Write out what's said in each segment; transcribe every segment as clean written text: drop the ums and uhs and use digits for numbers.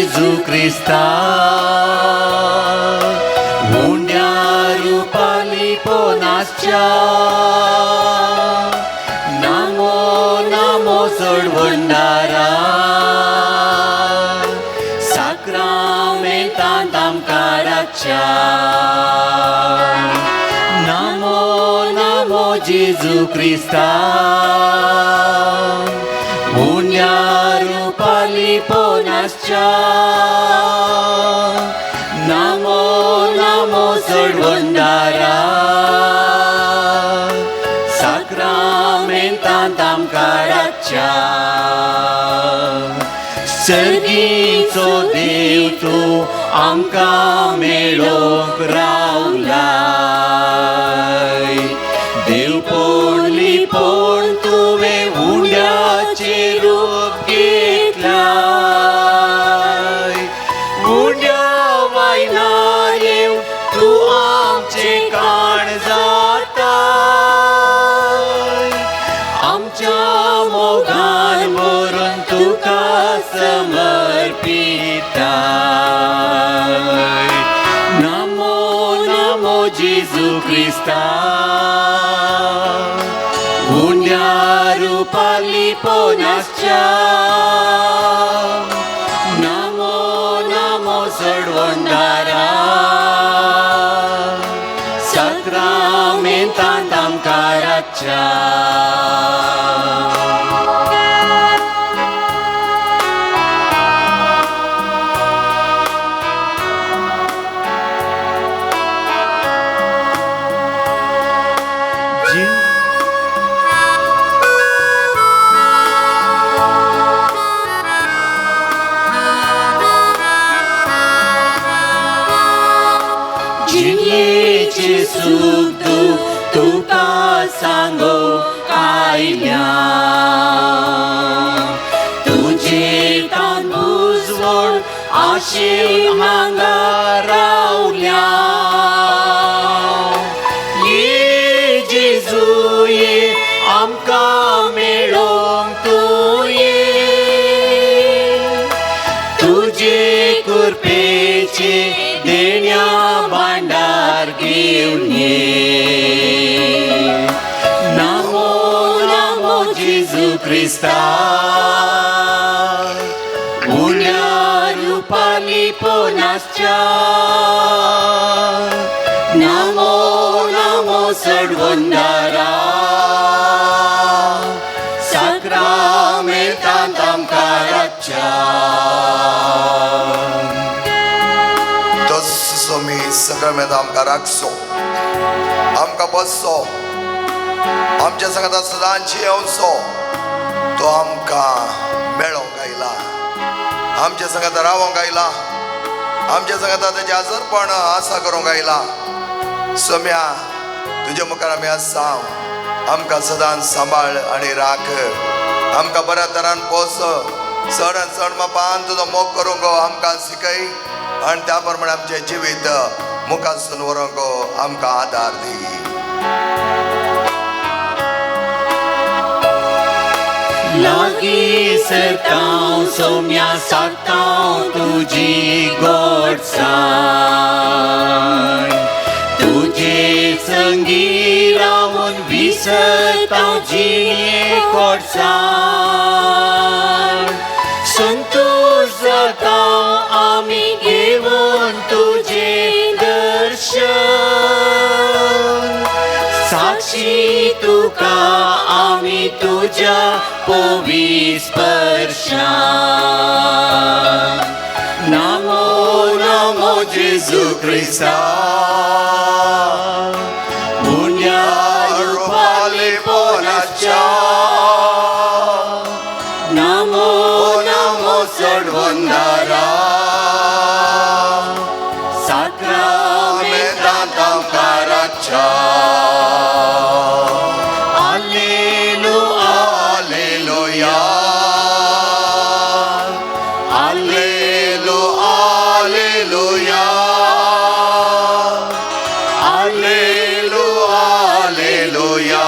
जेजू क्रिस्ता उंड्या रुपाली पोनासच्या नामो नामो चडवंडारा साक्रामेंतांत आमकां राखच्या नामो नामो जेजू क्रिस्ता उंड्या रुपाली पोनासच्या नामो नामो चडवंडारा साक्रामेंतांत आमकां राखच्या सर्गीचो देव तूं आमकां मेळोंक रावलाय देवपण लिपोण तुवें उंड्याचें रूप घेतलाय उंड्या वायनार येवन तूं आमचें काण जाताय आमच्या मोगान भरून तुका समर्पिताय नामो नामो जेजू क्रिस्ता उंड्या रुपाली पोनासच्या नामो नामो चडवंडारा साक्रामेंतांत आमकां राखच्या. जिणेचें सूख दूख तुका सांगूंक आयल्या तुजे तान बुजवण आशेन हांगा रावल्या ये जेजू ये आमकां मेळोंक तूं ये तुजे कृपेचे देण्या भांडार घेवन ये नामो नामो जेजू क्रिस्ता उण्या रुपाली पोनासच्या नामो नामो चडवंडारा साक्रामेंतांत आमकां राखच्या. तसो मी सगळ्या आमकां राखचो आमकां बसचो आमच्या सांगाता सदांची येवचो तो आमकां मेळोंक आयला आमच्या सांगाता रावोंक आयला आमच्या सांगाता तेजें आजरपण आसा करूंक आयला. सोम्या तुज्या मुखार आमी आसा आमकां सदांच सांबाळ आनी राख आमकां बऱ्या तरान पोस चड आनी चड मापान तुजो मोग करूंक आमकां शिकय आनी त्या प्रमाणे आमचें जिवीत मुखासून व्हरूंक आमकां आदार दी. लागीं सरतांव सोम्या सातांव तुजी गोडसाण तुजे संगी रावून विसरतांव जिणे गोडसाण संतोष जाता आमी घेवन तुजें दर्शन साक्षी तुका आमी तुज्या पवी स्पर्शान नामो नामो जेजू क्रिस्ता उण्या रुपाली पोनाच्या नामो नामो चडवंडारा साक्रामेंतांत आमकां राखच्या. आलेलु आलेलुया आलेलु आलेलुया आलेलु आलेलुया.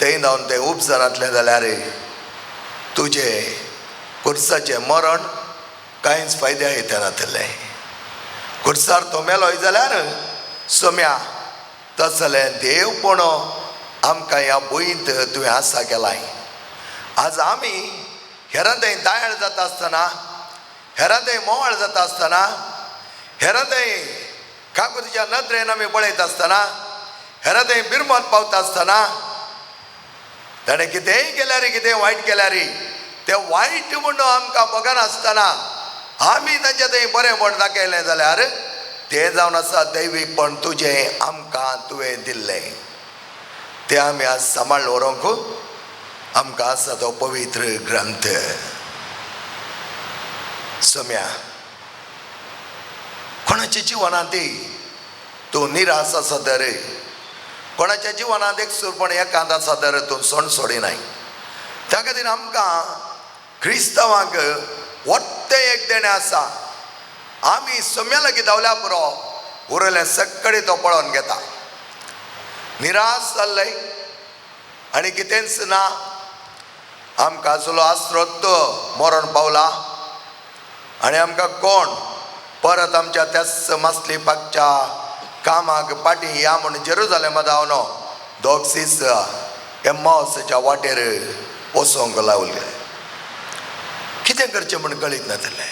थंय जावन तें उपजनातलें जाल्यार तुजें खुर्साचें मरण कांयच फायद्या येता नातलें. खुर्सार तो मेलोय जाल्यार सोम्या तसलें देवपण आमकां ह्या भुंयंत तुवें आसा केलाय. आज आमी हेरां थंय दायाळ जाता आसतना, हेरां थंय मोवाळ जाता आसतना, हेरां थंय काकुतीच्या नदरेन आमी पळयत आसतना, हेरां थंय बिरमत पावता आसतना, ताणें कितेंय केल्यार, कितेंय वायट केल्यार तें वायट म्हणून आमकां बगनासतना आमी तांच्या थंय बरेंपण दाखयलें जाल्यार तें जावन आसा दैवीकपण तुजें आमकां तुवें दिल्लें. तें आमी आज सांबाळ व्हरूंक आमकां आसा तो पवित्र ग्रंथ. सम्या कोणाच्या जिवनांत तूं निराश आसा तर, कोणाच्या जिवनांत एकसूरपण एकांत आसा तर तूं सण सोडिनाय. त्या खातीर आमकां क्रिस्तांवांक वट्टें एक देणें आसा. आमी सम्या लागीं धांवल्या पुरो, उरलें सगळें तो पळोवन घेता. निराश जाल्लें आनी कितेंच ना, आमकां आसलो आस्रोत मरण पावला आनी आमकां कोण परत आमच्या त्याच मासली पाकच्या कामाक पाटी या म्हूण जेरुजालेमा धांवन दोग सीस एम्मावसाच्या वाटेर वचोंक लावले. कितें करचें म्हूण कळीत नासलें.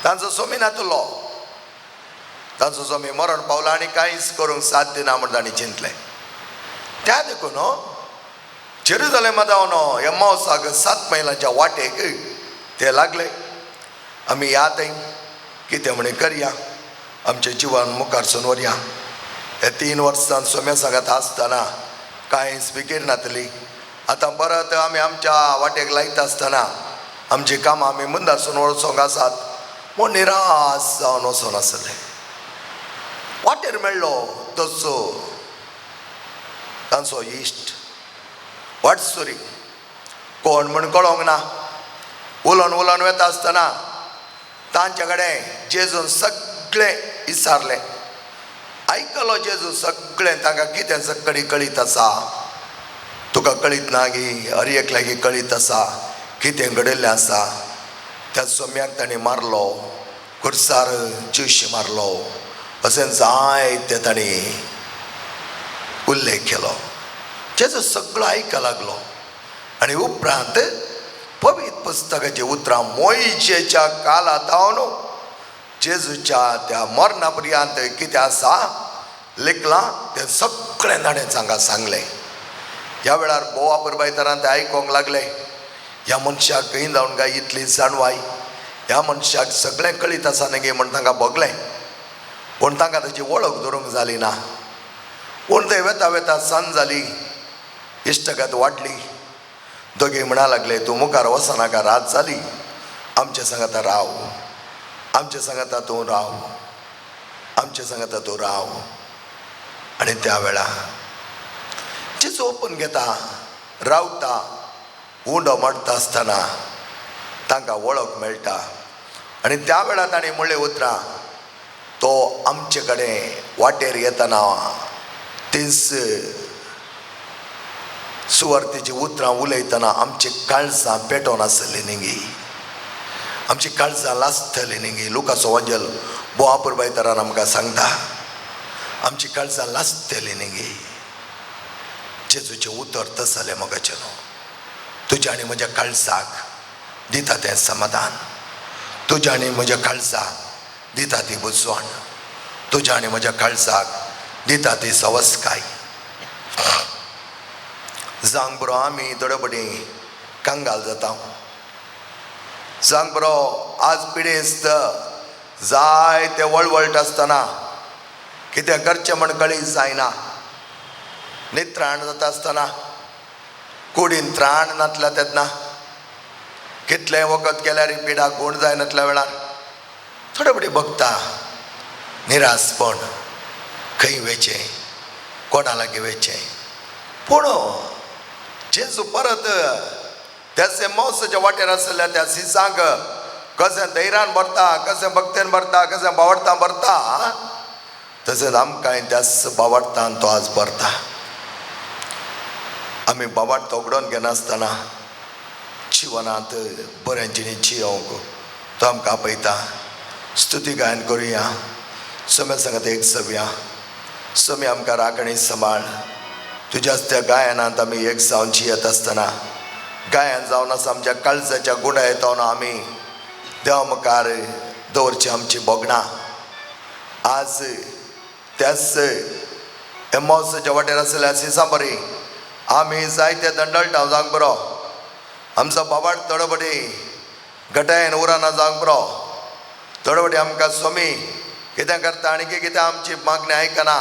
तांचो सोमी नातलो, तांचो सोमी मरण पावला आनी कांयच करूंक साध्य ना म्हूण तांणी चिंतलें. त्या देखून जेरुजालेमा धांवन एम्मावसाक 7 मैलांच्या वाटेक ते लागले. आमी या थंय कितें म्हण करया, आमचें जिवन मुखार सून व्हरया. हे 3 वर्सां सोम्या सांगात आसतना कांयच फिकीर नातली. आतां परत आमी आमच्या वाटेक लायता आसतना आमची कामां आमी मुंदारसून वचोंक आसात म्हूण निराश जावन वचोन आसले. वाटेर मेळ्ळो तसो तांचो इश्ट वाटसुरी, कोण म्हूण कळोंक ना. उलोवन उलोवन वता आसतना तांचे कडेन जेजून सगळें विचारलें. आयकलो जेजू सगळें, तांकां कितें सगळी कळीत आसा, तुका कळीत ना गी, हर एकल्याक कळीत आसा कितें घडिल्लें आसा. त्या सोम्याक ताणें मारलो, खुर्सार ज्यूश मारलो, अशें जायते ताणें उल्लेख केलो. जेजू सगळो आयक लागलो आनी उपरांत पवित्र पुस्तकाची उतरां मोयजेच्या काला तावन जेजूच्या त्या मरणा पर्यंत कितें आसा लिखलां तें सगळें ताणें तांकां सांगलें. ह्या वेळार बोवा पुरबायतरान ते आयकोंक लागले. ह्या मनशाक खंय जावन काय इतली जाणवाय, ह्या मनशाक सगळें कळीत आसा न्ही म्हूण तांकां भोगलें, पूण तांकां ताची वळख धरूंक जाली ना. पूण थंय वेता वेता सांज जाली, इश्टगत वाडली. दोगी म्हणा लागले, तूं मुखार वचनाका, रात जाली, आमचे सांगाता राव, आमचे सांगाता तूं राव, आमचे सांगाता तूं राव. आनी त्या वेळा जेजू ओपून घेता, रावता, उंडो मारता आसतना तांकां वळख मेळटा. आनी त्या वेळार ताणें म्हणलें उतरां, तो आमचे कडेन वाटेर येतना तीच सुवार्थेची उतरां उलयतना आमची काळजां पेटोवन आसली न्ही, आमची काळजां लासतली न्ही. लुकाचो वंजल बोवा पुरबायतरान आमकां सांगता, आमची काळजां लासतली न्ही. जेजूचें उतर तसलें मोगाचें न्हू, तुज्या आनी म्हज्या काळजाक दिता तें समाधान, तुज्या आनी म्हज्या काळजाक दिता ती बुजवण, तुज्या आनी म्हज्या काळजाक दिता ती सवस्काय. जावंक बरो आमी थोडे फावटी कंगाल जाता, जावंक बरो आज पिडेस्त जायते वळवळटा आसतना कितें करचें म्हण कळीत जायना, नित्राण जाता आसतना, कुडीन त्राण नातल्या तेन्ना, कितलें वखद केल्यार पिडाक गूण जायनातल्या वेळार थोडे फावटी बघता निराशपण, खंय वेचें, कोणा लागीं वेचें. पूण जेजू परत त्याचे मौसाच्या वाटेर आसल्या त्या सिसांक कशें धैर्यान भरता, कशें भक्तेन भरता, कशें बावडतां भरता, तशेंच आमकांय त्याच बावडतान तो आज भरता. आमी बाबाट तोगडोन घेनासतना जिवनांत बरें जिणी जियोंक तो आमकां आपयता. स्तुती गायन करुया, सोम्या सांगत एक सव्या. सोमी आमकां राखणी सांबाळ. तुज्याच त्या गायनांत आमी एक जावन जियत आसतना, गायन जावन आसा आमच्या काळजाच्या गुणा येता आमी देवा मुखार दवरची आमची भोगणां. आज त्याच एमॉसाच्या वाटेर आसल्या सिसा बरी आमी जायते दंडळटा जावंक बरो. आमचो बाबाट थोडो बडी घटायेन उराना जावंक बरो. थोडो बडी आमकां स्वामी कितें करता आनी कितें आमची मागणी आयकना,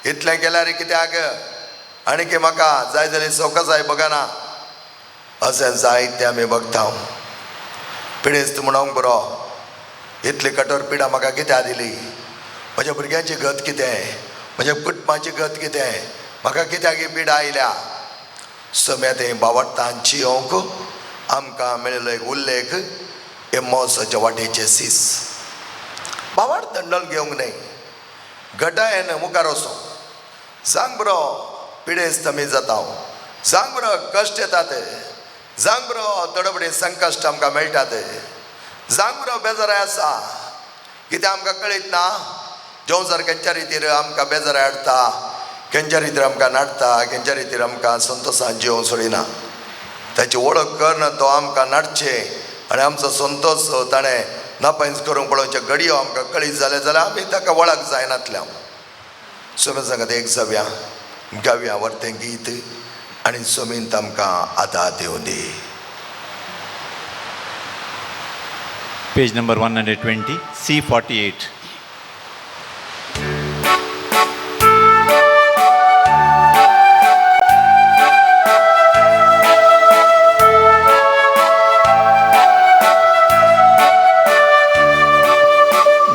इतलें केल्यार कित्याक आनी की म्हाका जाय जाल्यार सवकासाय बगना, अशें जायतें आमी बगता. पिडेस्त म्हणूंक बरो, इतली कठोर पिडा म्हाका कित्याक दिली, म्हज्या भुरग्यांची गत कितें, म्हज्या कुटुंबाची गत कितें, म्हाका कित्याक ही पिडा आयल्या. सम्या तें बावडटान जियोंक आमकां मेळिल्लो एक उल्लेख एमॉसाच्या वाटेचे सीस. बावाड दंडल घेवंक न्हय, घटायेन मुखार वचो. सांग बरो पिडेस्त आमी जाता, सांग बरो कश्ट येतात, सांग बरो थोडे संकश्ट आमकां मेळटात, सांग बरो बेजाराय आसा. कितें आमकां कळीत ना, जेवण केंच्या रितीर आमकां बेजाराय हाडटा, केंच्या रितीर आमकां नाडटा, केंच्या रितीर आमकां संतोशान जिवंक सोडिना. ताची वळख करून तो आमकां नाडचे आनी आमचो संतोश ताणें नापायंच करूंक पळोवचे घडयो आमकां कळीत जालें जाल्यार आमी ताका वळख जायनातल्या. सोमी सांगत एक जावया, गावया वर्तें गीत आनी सोमीन आमकां आदार दिवं दी. Page number 120, C48.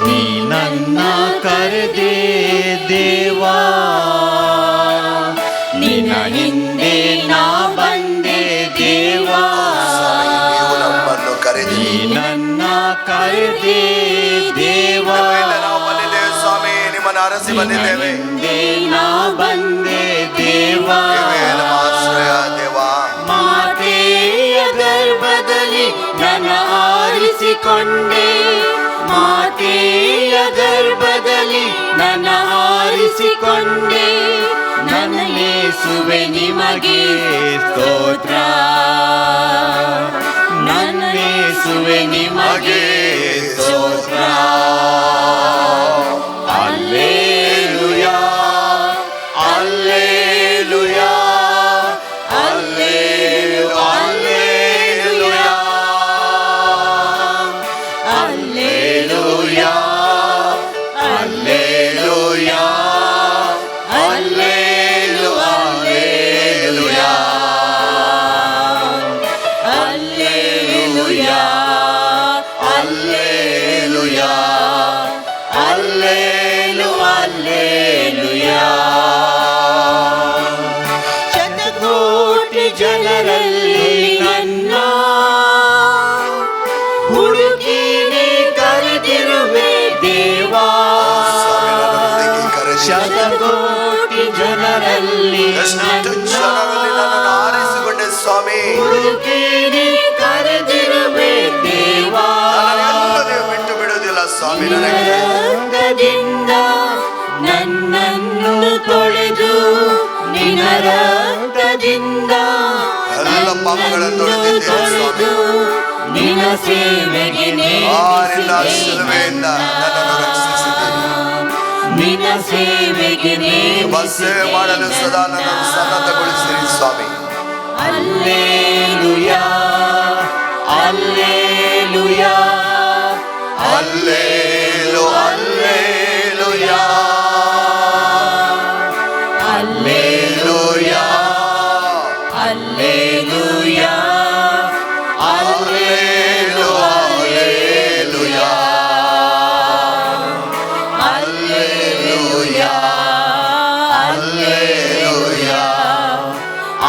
ನೀನನ್ನ ಕರೆದೆ ದೇವಾ, ನಿನ್ನ ಹಿಂದೆ ನಾ ಬಂದೆ ದೇವಾ. ನೀವು ನಮ್ಮನ್ನು ಕರೆದಿರಿ, ನೀನನ್ನ ಕರೆದೆ ದೇವಾ, ನಾವು ಬಂದಿದ್ದೇವೆ ಸ್ವಾಮಿ, ನಿಮ್ಮನ್ನು ಅರಸಿ ಬಂದಿದ್ದೇವೆ. ಹಿಂದೆ ನಾ ಬಂದೆ ದೇವಾ. ನೀವೇ ನಮ್ಮ ಆಶ್ರಯ ದೇವಾ. ಮಾತೆಯ ಗರ್ಭದಲ್ಲಿ ನನ್ನ ಆರಿಸಿಕೊಂಡೆ, ಮಾತೆಯ ಗರ್ಭದಲ್ಲಿ ನನ್ನ ಆರಿಸಿಕೊಂಡೆ. ನನ್ನ ಯೇಸುವೆ ನಿಮಗೆ ಸ್ತೋತ್ರ, ನನ್ನ ಯೇಸುವೆ ನಿಮಗೆ ಸ್ತೋತ್ರ. Alleluia, alleluia, ಅಲ್ಲೇಲು, alleluia, alleluia, alleluia, ಅಲ್ಲೇಲು, alleluia, alleluia, alleluia, ಅಲ್ಲೇಲು, alleluia. ಶತಕೋಟಿ ಜನರಲ್ಲಿ ನನ್ನ ಹುಡುಕಿನೇ ಕರೆದಿರುವೆ ದೇವಾ. ಸ್ವಾಮಿ, ನನ್ನನ್ನು ಹುಡುಕಿ ಕರೆದಿರಿ. ಶತಕೋಟಿ ಜನರಲ್ಲಿ ಎಷ್ಟು ಜನರಲ್ಲಿ ನನ್ನನ್ನು ಆರಿಸಿಕೊಂಡೆ ಸ್ವಾಮಿ, ಹುಡುಕಿನೇ ಕರೆದಿರುವೆ ದೇವಾ. ನನ್ನನ್ನು ನೀವು ಬಿಟ್ಟು ಬಿಡುವುದಿಲ್ಲ ಸ್ವಾಮಿ. ನನಗೆ ರಕ್ತದಿಂದ ನನ್ನನ್ನು ತೊಳೆದು, ನಿನ್ನ ರಕ್ತದಿಂದ ಎಲ್ಲ ಪಾಪಗಳನ್ನು ತೊಳೆದಿದ್ದೀರಿ ಸ್ವಾಮಿ. ತೊಳೆದು ನಿನ್ನ ಸೇವೆಗೆ ಆ ನಿನ್ನ ನೇಮಿಸಿದೆ ಶಿಲುಬೆಯಿಂದ ನನ್ನನ್ನು ರಕ್ಷಿಸಿದ್ದೀರಿ. ನಿನ್ನ ಸೇವೆಗೆ ನಿಮ್ಮ ಸೇವೆ ಮಾಡಲು ಸದಾ ನನ್ನನ್ನು ಸನ್ನದ್ಧಗೊಳಿಸಿರಿ ಸ್ವಾಮಿ. ಅಲ್ಲೇಲುಯಾ, ಅಲ್ಲೇಲುಯಾ, ಅಲ್ಲೇಲು, ಅಲ್ಲೇಲುಯಾ, ಅಲ್ಲೇಲುಯಾ, ಅಲ್ಲೇಲುಯಾ, ಅಲ್ಲೇಲು, ಅಲ್ಲೇಲುಯಾ, ಅಲ್ಲೇಲುಯಾ, ಅಲ್ಲೇಲುಯಾ,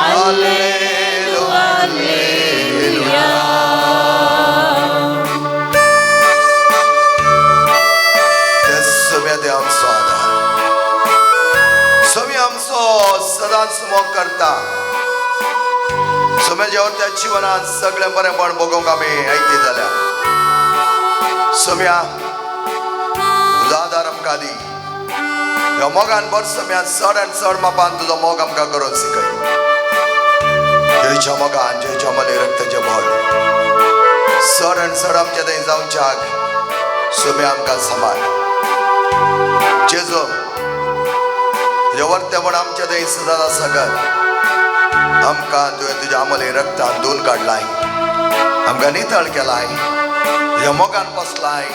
ಅಲ್ಲೇಲು, ಅಲ್ಲೇಲುಯಾ. सोम्या देव आमचो आदार, स्वामी आमचो सदांच मोग करता. सोम्याच्या त्या जिवनात सगळें बरेंपण बघूंक आमी आयती जाल्या. सोम्या तुजो आदार आमकां दी. ह्या मोगान भर सोम्या, चड आनी चड मापान तुजो मोग आमकां करून शिकय. जयच्या मोगान, जयच्या मले रक्ताचें बळ चड आनी चड आमच्या थंय जावच्याक सोम्या आमकां सांबाळ. जेजो तुज्या वर्तेपण आमच्या थंय सदां आसा. आमकां तुवें तुज्या आमले रक्तान धुवन काडलाय, आमकां नितळ केलाय, तुज्या मोगान बसलाय,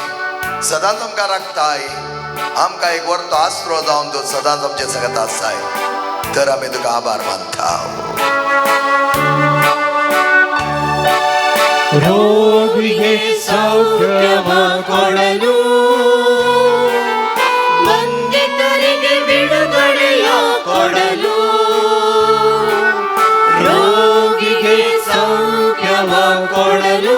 सदांच आमकां राखताय. आमकां एक वर्तो आसरो जावन तूं सदांच आमचे संगत आसाय. तर आमी तुका आभार मानता. ರೋಗಿಗೆ ಸೌಖ್ಯವ ಕೊಡಲು, ಬಂಧಿತರಿಗೆ ಬಿಡುಗಡೆಯ ಕೊಡಲು, ರೋಗಿಗೆ ಸೌಖ್ಯವ ಕೊಡಲು,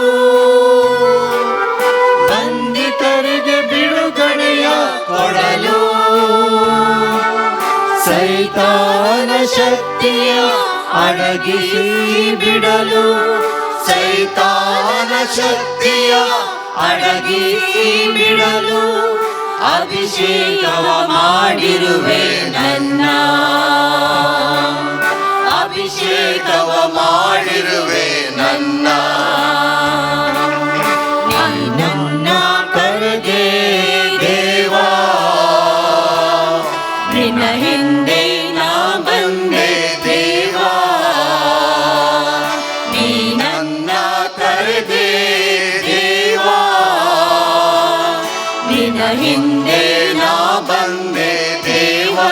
ಬಂಧಿತರಿಗೆ ಬಿಡುಗಡೆಯ ಕೊಡಲು, ಸೈತಾನ ಶಕ್ತಿಯ ಅಡಗಿಸಿ ಬಿಡಲು, ಸೈತಾನ ಶಕ್ತಿಯ ಅಡಗಿಸಿ ಬಿಡಲು, ಅಭಿಷೇಕವ ಮಾಡಿರುವೆ ನನ್ನ, ಅಭಿಷೇಕವ ಮಾಡಿರುವೆ ನನ್ನ. ನನ್ನ ಕರೆದೆ ದೇವಾ, ನಿನ್ನ ಹಿಂದೆ ನಾ ಬಂದೆ ದೇವಾ, ನೀ ನನ್ನ ಕರೆದೆ ದೇವಾ, ನಿನ್ನ ಹಿಂದೆ ನಾ ಬಂದೆ ದೇವಾ.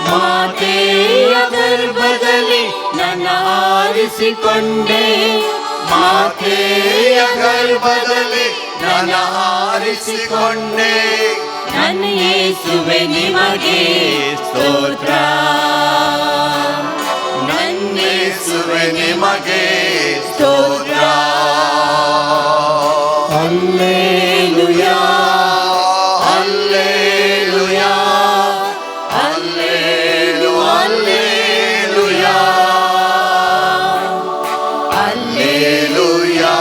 ಮಾತೆಯ ಗರ್ಭದಲ್ಲಿ ನನ್ನ ಆರಿಸಿಕೊಂಡೆ, ಮಾತೆಯ ಗರ್ಭದಲ್ಲಿ ನನ್ನ ಆರಿಸಿಕೊಂಡೆ, ನನ್ನ ಯೇಸುವೆ ನಿಮಗೆ ಸ್ತೋತ್ರ, ನನ್ನ ಯೇಸುವೆ ನಿಮಗೆ ಸ್ತೋತ್ರ. Alleluia, alleluia, ಅಲ್ಲೇಲು alleluia, alleluia,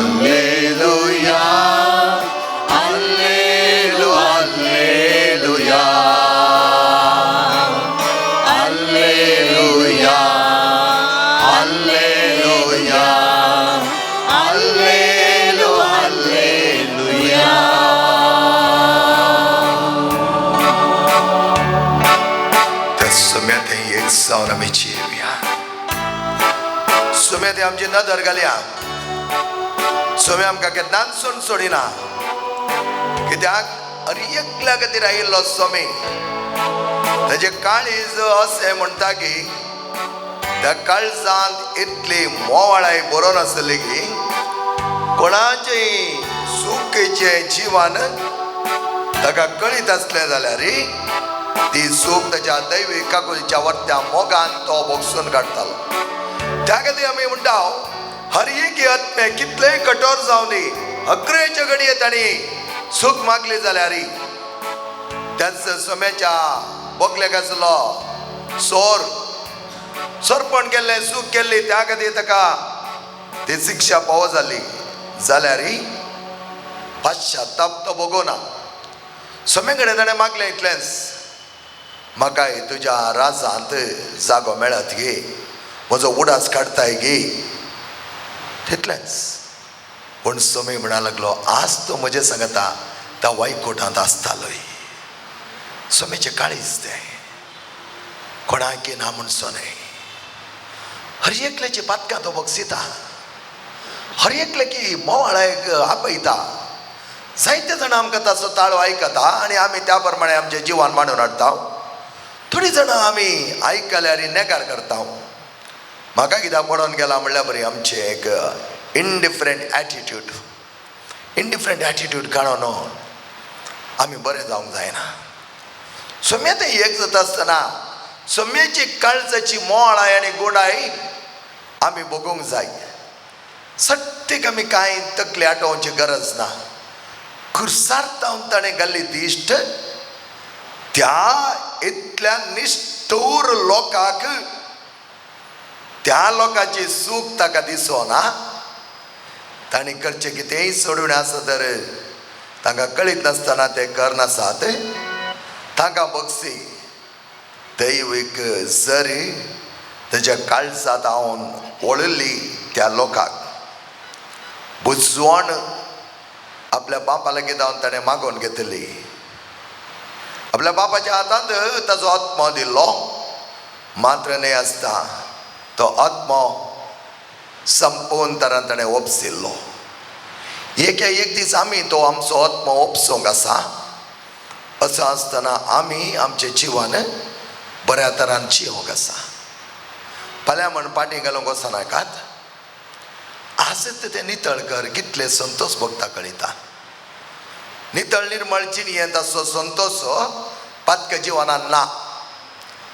alleluia, ಅಲ್ಲೇಲು alleluia, alleluia, alleluia, ಅಲ್ಲೇಲು alleluia. त्या सुम्या थंय एक जावन आमी जियेवया. सुम्या थंय आमची नदर घालया. सुम्या आमकां केन्नाच सोडिना. कित्याक अरे एकल्या खातीर आयिल्लो स्वामी. ताजे काळीज अशें म्हणटा की त्या काळजांत इतली मोवाळाय बरोवन आसली की कोणाचेय सुकेचें जिवन ताका कळीत आसलें जाल्यार ती सूख ताच्या दैवी काकुलीच्या वरत्या मोगान तो बोगसून काडटालो. त्या खातीर आमी म्हणटा हर एक आत्मे कितलेय कठोर जावनी अग्रेचे घडये तांणी सूख मागली जाल्यार त्याच सोम्याच्या बोगल्याक आसलो सोर सोरपण केल्लें सूख केल्ली त्या खातीर ताका ती शिक्षा पावो जाली जाल्यार पश्चाताप तो भोगोना. सोम्या कडेन ताणें मागलें इतलेंच, म्हाकाय तुज्या राजांत जागो मेळत गे, म्हजो उडास काडताय गे, तितलेंच. पूण सोमी म्हणा लागलो आज तो म्हजे सांगता त्या वायकोटांत आसतालोय. सोमेचें काळीज तें कोणाकी ना म्हणचो न्हय. हर एकल्याची पातकां तो बक्षिता, हर एकल्याकी मोवाळायक आपयता. जायते जाणां आमकां ताचो ताळो आयकता आनी आमी त्या प्रमाणे आमचें जिवन मांडून हाडटा. थोडीं जाणां आमी आयकल्यार नेगार करता. म्हाका कित्याक पडोन गेला म्हणल्यार बरी आमचें एक इंडिफरंट एटिट्यूड, इंडिफरंट एटिट्यूड काडून आमी बरें जावंक जायना. सोम्या तें एक जाता आसतना सोम्याची काळजाची मोळाय आनी गुणाय आमी भोगूंक जाय. सट्टीक आमी कांय तकली आटोवची गरज ना. खुर्सार तावन ताणें घाल्ली दिश्ट त्या इतल्या निश्ठूर लोकांक त्या लोकांची सूख ताका दिसना. तांणी करचें कितेंय सोडून आसा तर तांकां कळीत नासतना ते करनासात. तांकां बगसी दैवीक जरी तेज्या काळजांत हांव वळिल्ली त्या लोकांक बुजवण आपल्या बापा लागीं जावन ताणें मागोवन घेतली. आपल्या बापाच्या हातांत ताजो आत्मो दिल्लो, मात्र न्हय आसता तो आत्मो संपूर्ण तरान ताणें ओपसिल्लो. एक एक दीस आमी तो आमचो आत्मो ओपसूंक आसा. असो आसतना आमी आमचें जिवन बऱ्या तरान जिवंक आसा. फाल्यां म्हण पाटी घालूंक वचनाकात, आसत तें नितळ कर, कितले संतोष भोगता कळिता. नितळ निर्मळ जिणयेंत असो संतोष पातक जिवनान ना,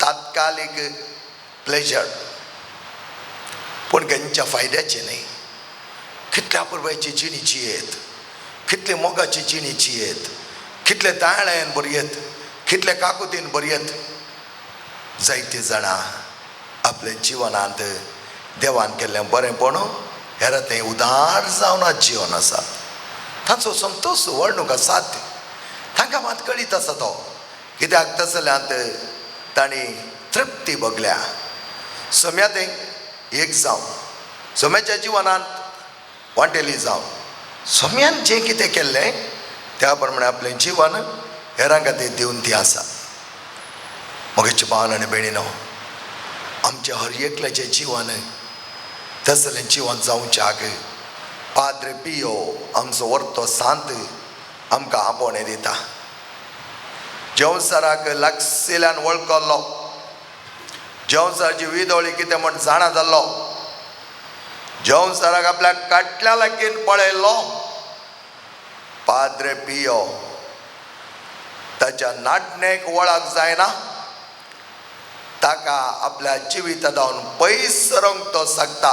तात्कालीक प्लेजर, पूण खंयच्या फायद्याचें न्ही. कितल्या पुरवायची जिणी जियेत, कितले मोगाची जिणी जियेत, कितले ताळ्यान बरयत, कितले काकुतीन बरयत. जायते जाणां आपल्या जिवनांत देवान केल्लें बरेंपण हेर तें उदार जावन जिवन आसा. तांचो संतोष वर्णूंक साध्य तांकां मात कळीत आसा तो, कित्याक तसल्यांत तांणी तृप्ती भोगल्या. सोम्या तें एक जावन सोम्याच्या जिवनांत वांटेली जावन सोम्यान जें कितें केल्लें त्या प्रमाणे आपलें जिवन हेरां खातीर दिवन ती आसा. म्हगेचे भावन आनी भयणीनो, आमच्या हर एकल्याचें जिवन तसलें जिवन जावच्याक पाद्रे पियो आमचो वर्तो सांत आमकां आपोवणें दिता. जेवसाराक लागशिल्ल्यान वळखल्लो, जेवसाराची विदोळी कितें म्हण जाणा जाल्लो, जेवसाराक आपल्या काटल्या लागीं पळयल्लो पाद्रे पियो ताच्या नाटणेक वळख जायना, ताका आपल्या जिविता जावन पयस सरोंक तो शकता.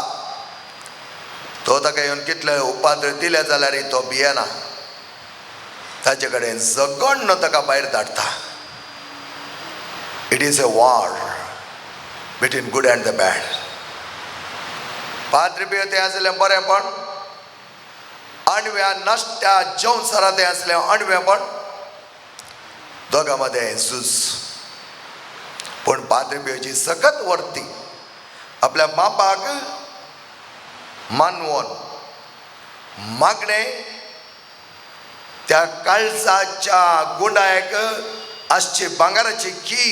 तो ताका येवन कितले उपाद्र दिले जाल्यार तो भियेना, ताचे कडेन जगण ताका भायर धाडटा. It is a war between good and the bad. Padre Pio तें आसलें बरेंपण, अणव्या नश्ट्या जेवसरा तें आसलें अणवेपण, दोगां मदें झूज. पूण पाद्रे पियोची सकत वर्ती आपल्या बापाक मानवोन मागणें त्या काळजाच्या गुंडायक आसची भांगराची की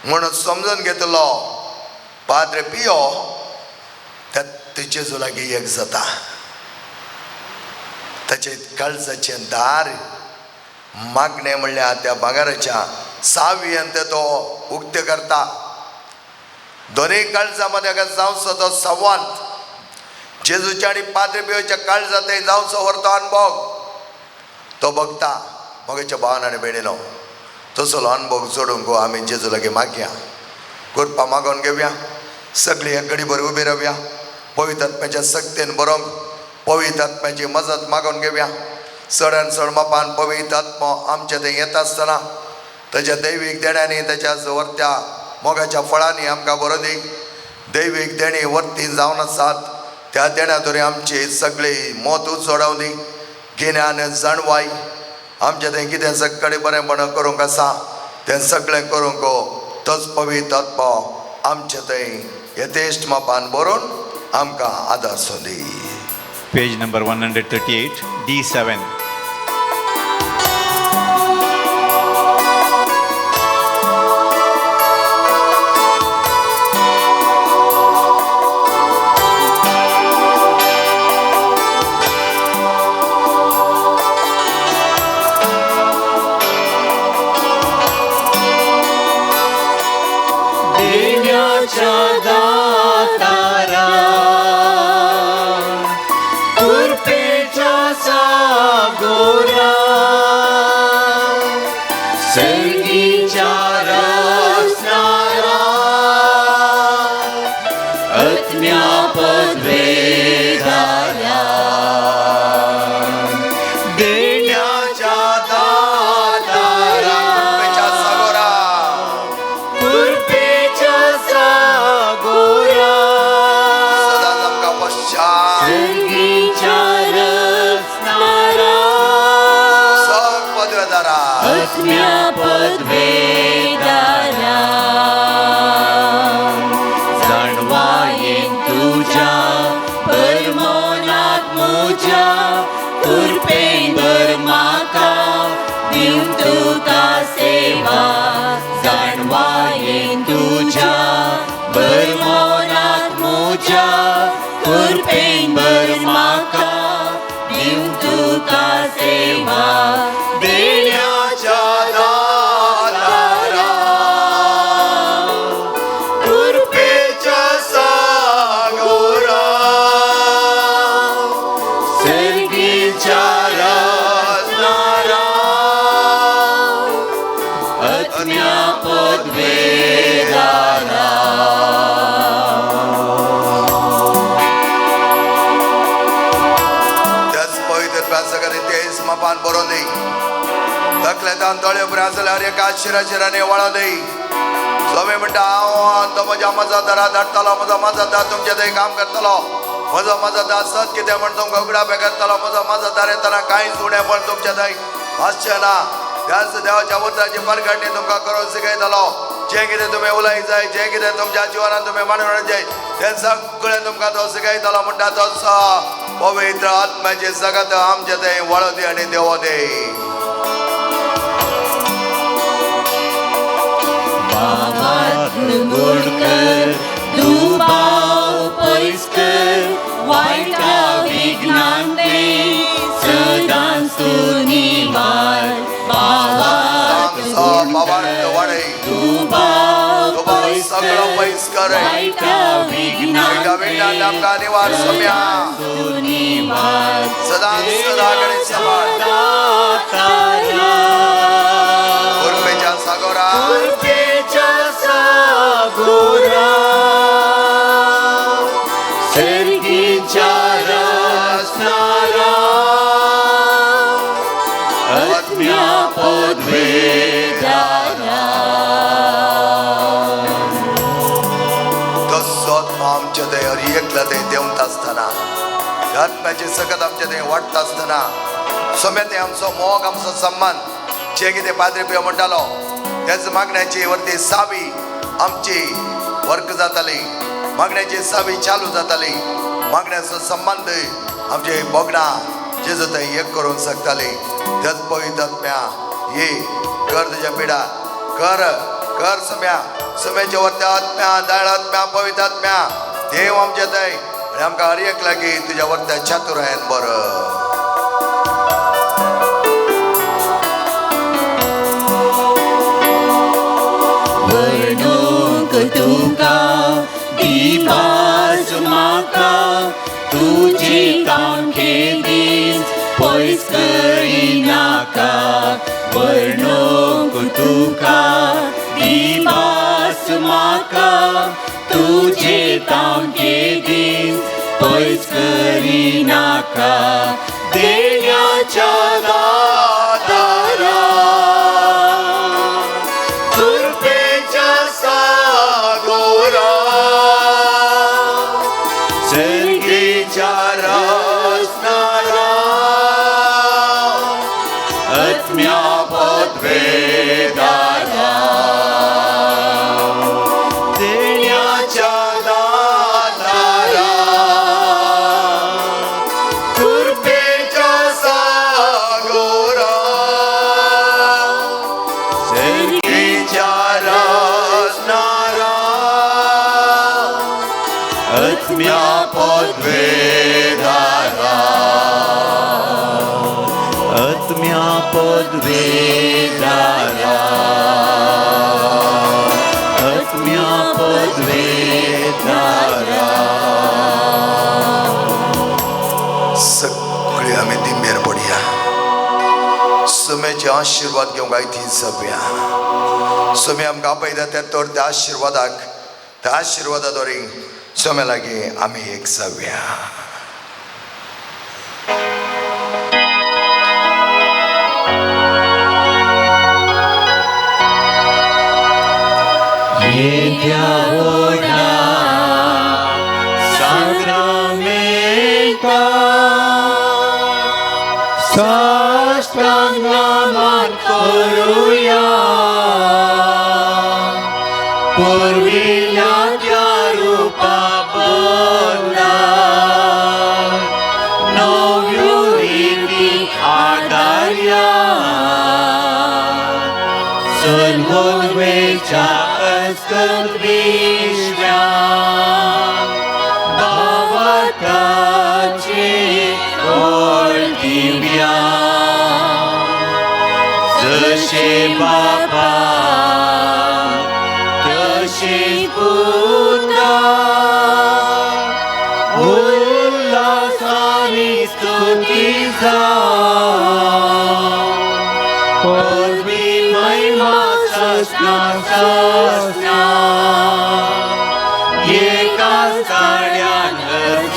म्हणून समजून घेतलो पाद्रे पियो त्या जेजू लागीं एक जाता. ताचे काळजाचें दार मागणें म्हणल्यार त्या भांगराच्या सावयेन तो उक्तें करता. दोनूय काळजा मदें जावचो तो संवाद जेजूच्या आनी पाद्रे पियोच्या काळजा थंय जावचो व्हरतो अनुभव तो बघता. मगेच्या भावान आनी भयणीनो, तसलो अनुभव जोडूंक आमी जेजू लागीं मागया, कृपा मागोवन घेवया. सगळीं एक घडीभर उबी रावया, पवित्र आत्म्याच्या सक्तेन बरोवंक पवित्र आत्म्याची मजत मागोवन घेवया. चडान चड मापान पवित्र आत्मो आमच्या थंय येता आसतना ताच्या दैवीक देण्यांनी ताच्या वरत्या मोगाच्या फळांनी आमकां बरो दी. दैवीक देणी वर्ती जावन आसात त्या देण्या तरी आमची सगळी मत उजवाडावं दी. गिन्यान जाणवाय आमच्या थंय कितें सगळें बरेंपण करूंक आसा तें सगळें करूंक तोच पवित्र आत्मो आमचे थंय यथेश्ट मापान बरोवन आमकां आदार सोदी. Page number 138, D7. देण्याच्या दातारा कृपेच्या सागोरा सर्गीच्या रचणारा आत्म्या पदवेदारा देण्याच्या दातारा कृपेच्या सागोरा कृपेच्या सागोरा पदवेदारा. त्याच पवित्र प्रासकाने तेच मपान बरोवन दी तकलेतान दोळे उपरासल्यार एका शिराशिराने वळो दी. स्वामी म्हणटा हांव तो म्हज्या म्हजो दरा धाडटलो, म्हजो म्हजो दार तुमचे थंय काम करतलो, म्हजो म्हजो दार सत कितें म्हण तुमकां उगडापें करतलो, म्हजो म्हजो दार येतना कांयच उणें पण तुमचे थंय आसचें ना. त्याच देवाच्या उतराची परगटणी तुमकां करून शिकयतलो. जें कितें तुमी उलय जाय, जें कितें तुमच्या जिवनान तुमी मांडून जाय तें सगळें तुमकां तो शिकयतलो. म्हणटा तसो पवित्र आत्म्याचे सगळ्यात आमचे थंय वळो दी आनी देवो दी. गोड कर, दुबाव पयस कर, वायटा विघ्नान ते सदांच तूं निवार. बाबा वाडय दुबाव पयस सगळो पयस कर, वायटा विघ्नान विघ्नान आमकां निवार सम्या तूं निवार. सदांच सदा कडेन सांबाळ. कृपेच्या सागोरा कृपेच्या सागोरा सर्गीच्या रचणारा आत्म्या पदवेदारा. तसोच आमच्या थंय हर एकल्या थंय देंवता आसतना आत्म्याची सकत आमच्या थंय वाडटा आसतना सम्या ते आमचो मोग, आमचो सन्मान जे कितें पाद्री पियो म्हणटालो त्याच मागण्याची वरती सावी आमची वर्क जाताली, मागण्याची सावी चालू जाताली, मागण्याचो संबंद आमचे भोगणां जेजू थंय एक करूंक शकताली. त्याच पवित्र आत्म्या ये कर तुज्या पिडा कर कर सम्या सम्याच्या वरत्या आत्म्या दाळ आत्म्या पवित्र आत्म्या देव आमच्या थंय आनी आमकां हर एक लागीं तुज्या वरत्या चातुरायन बरं. वर्णूंक तुका दिवास म्हाका तुजी तांके दीस पयस करिनाका. वर्णूंक तुका दिवास म्हाका तुजे तांके दीस पयस करिनाका. देण्याच्या दातारा कृपेच्या सागोरा सर्गीच्या रचणारा आत्म्या पदवेदारा. देण्याच्या दातारा कृपेच्या सागोरा सर्गीच्या रचणारा आत्म्या पदवेदारा. आत्म्या पदवेदारा आत्म्या पदवेदारा. सगळी आमी दिंबेर पडया, सुम्याचे आशिर्वाद घेवंक आयती सगळ्या. सुम्या आमकां आपयता त्या तर त्या आशिर्वादाक, त्या आशिर्वादा द्वारे सुम्या लागीं आमी एक जावया. येद्या व्हडा साक्रामेंता साष्टांग नमन करुया. पुर्विल्ल्या त्या रुपा बदला नव्यो रिती आदारया. चलवून वेच्या अस्कत विश्वासान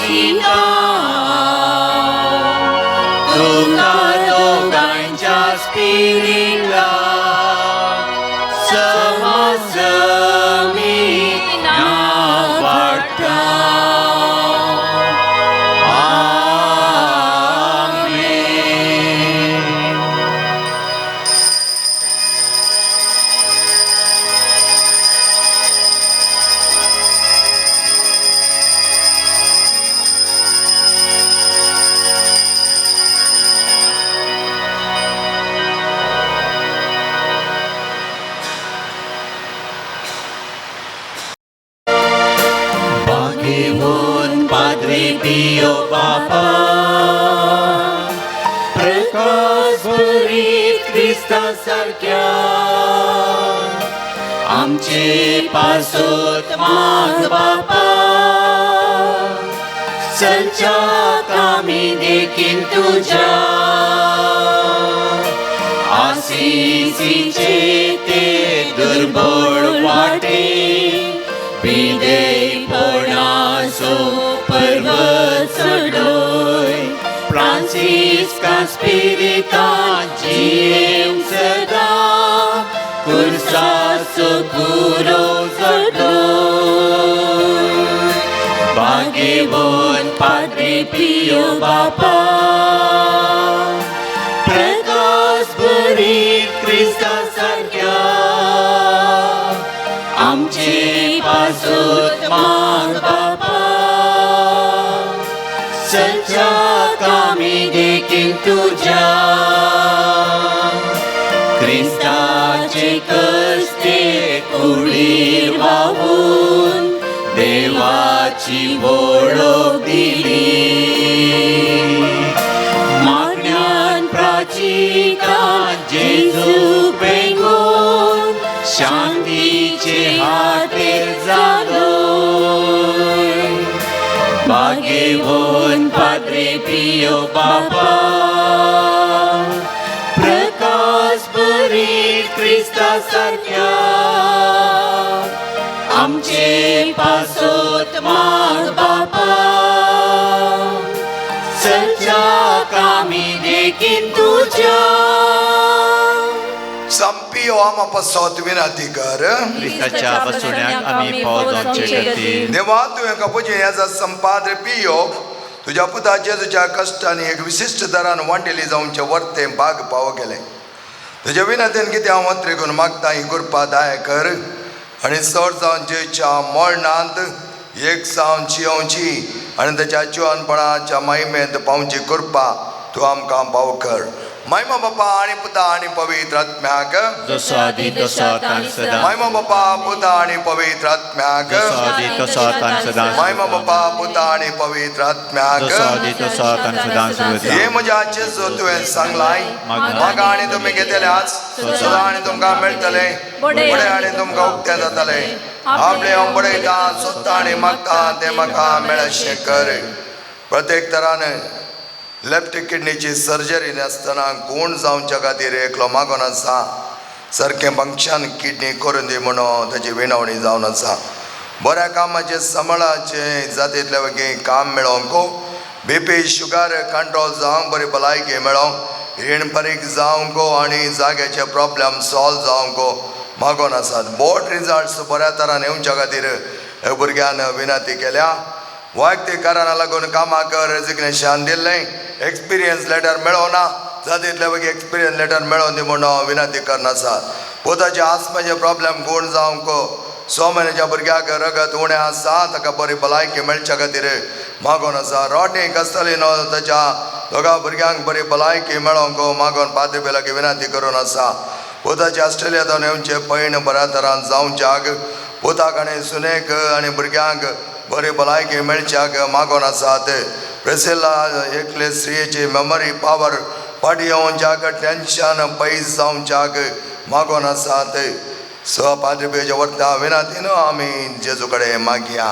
दिता तुका दोगांच्या स्पिरिटा समासमी नांव वाडटा. आमेन. बागेवन पाद्रे पियो बापा प्रकाश भरीत क्रिस्ता सारक्या आमचे पासत माग बापा चलच्या कामी देखील तुझ्या आसिसीचे ते दुर्बळ वाटे विदेयपणाचो पर्वत चडोय फ्रांसिस्का स्पिरिता जियेवंक सदा कुर्साचो कुरो जडोय बागेवन पाद्रे पियो बापा प्रकाश भरीत क्रिस्ता सारक्या आमचे पासत माग बापा चलच्या कामी देखील तुझ्या क्रिस्ताचे कष्टे कुडीर वाहून देवाची वळख दिली मागण्यान प्राचिता जेजू बेंगून शांतीचे हाते जालो बागेवन पाद्रे पियो बापा प्रकाश भरीत क्रिस्ता सारक्या आमचे पासत माग बापा चलच्या कामी देखील तुझ्या संपियो आमा पासत विनंती कर. क्रिस्ताच्या बसवण्याक आमी पावत जावचे खातीर. देवा, तुवें कपुजे ह्या संपाद्रे पियो तुज्या पुताचे तुज्या कश्टांनी एक विशिश्ट दरान वांटेली जावचे वर्ते भाग पाव गेले. तुज्या विनंतीन कितें हांव अंत्रेकून मागता ही कृपा दाय कर आनी चड जावन जेच्या मरणांत एक जावन जियोवची आनी ताच्या जिवनपणाच्या महिमेंत पावची कृपा तूं आमकां पाव कर. महिमा बापा आनी पुता आनी पवित्र आत्म्याक. जसो आदी तसो आतां आनी सदां. महिमा बापा पुता आनी पवित्र आत्म्याक. जसो आदी तसो आतां आनी सदां. महिमा बापा पुता आनी पवित्र आत्म्याक. जसो आदी तसो आतां आनी सदां सुरू. हे म्हज्या जेजू तुवें सांगलाय, म्हाका आनी तुमी घेतल्याच सदां आनी तुमकां मेळटले, बडें आनी तुमकां उक्तें जातलें. आपलें हांव बडयता, सोदता आनी मागता तें म्हाका मेळशें कर. प्रत्येक तरान लेफ्ट किडनीची सर्जरी नासतना गूण जावच्या खातीर एकलो मागोन आसा. सारकें फंक्शन किडनी करून दी म्हणून ताची विनवणी जावन आसा. बऱ्या कामाचें सांबाळाचें जातींतल्या वगीं काम मेळोवंक, बीपी शुगर कंट्रोल जावंक, बरी भलायकी मेळोवंक, रीण परीक जावंक आनी जाग्याचे प्रॉब्लम सॉल्व जावंक मागोन आसात. बोर्ड रिजल्ट्स बऱ्या तरान येवच्या खातीर भुरग्यान विनंती केल्या. वैयक्तीक कारणां लागून कामाक रेजिग्नेशन दिल्लें, एक्सपिरियन्स लेटर मेळोना, जातींतल्या वगीं एक्सपिरियन्स लेटर मेळोवन दी म्हणून विनंती करून आसात. पोताचे आसमाचे प्रॉब्लम गूण जावंक, 6 म्हयन्याच्या भुरग्याक रगत उणें आसा ताका बरी भलायकी मेळच्या खातीर मागोन आसा. रॉडनी कस्तलिनो ताच्या दोगा भुरग्यांक बरी भलायकी मेळोवंक मागोन पाद्री लागीं विनंती करून आसा. पोताचे ऑस्ट्रेलियांतून येवचे पयण बऱ्या तरान जावच्याक, पोताक आनी सुनेक आनी भुरग्यांक बरी भलायकी मेळच्याक मागोन आसात. प्रेसिला एकले स्त्रियेची मेमरी पावर फाटी येवच्याक, टेंशन पयस जावच्याक मागोन आसात. स पाद्री पेच्या वर्ता विनंतीन आमी जेजू कडेन मागया.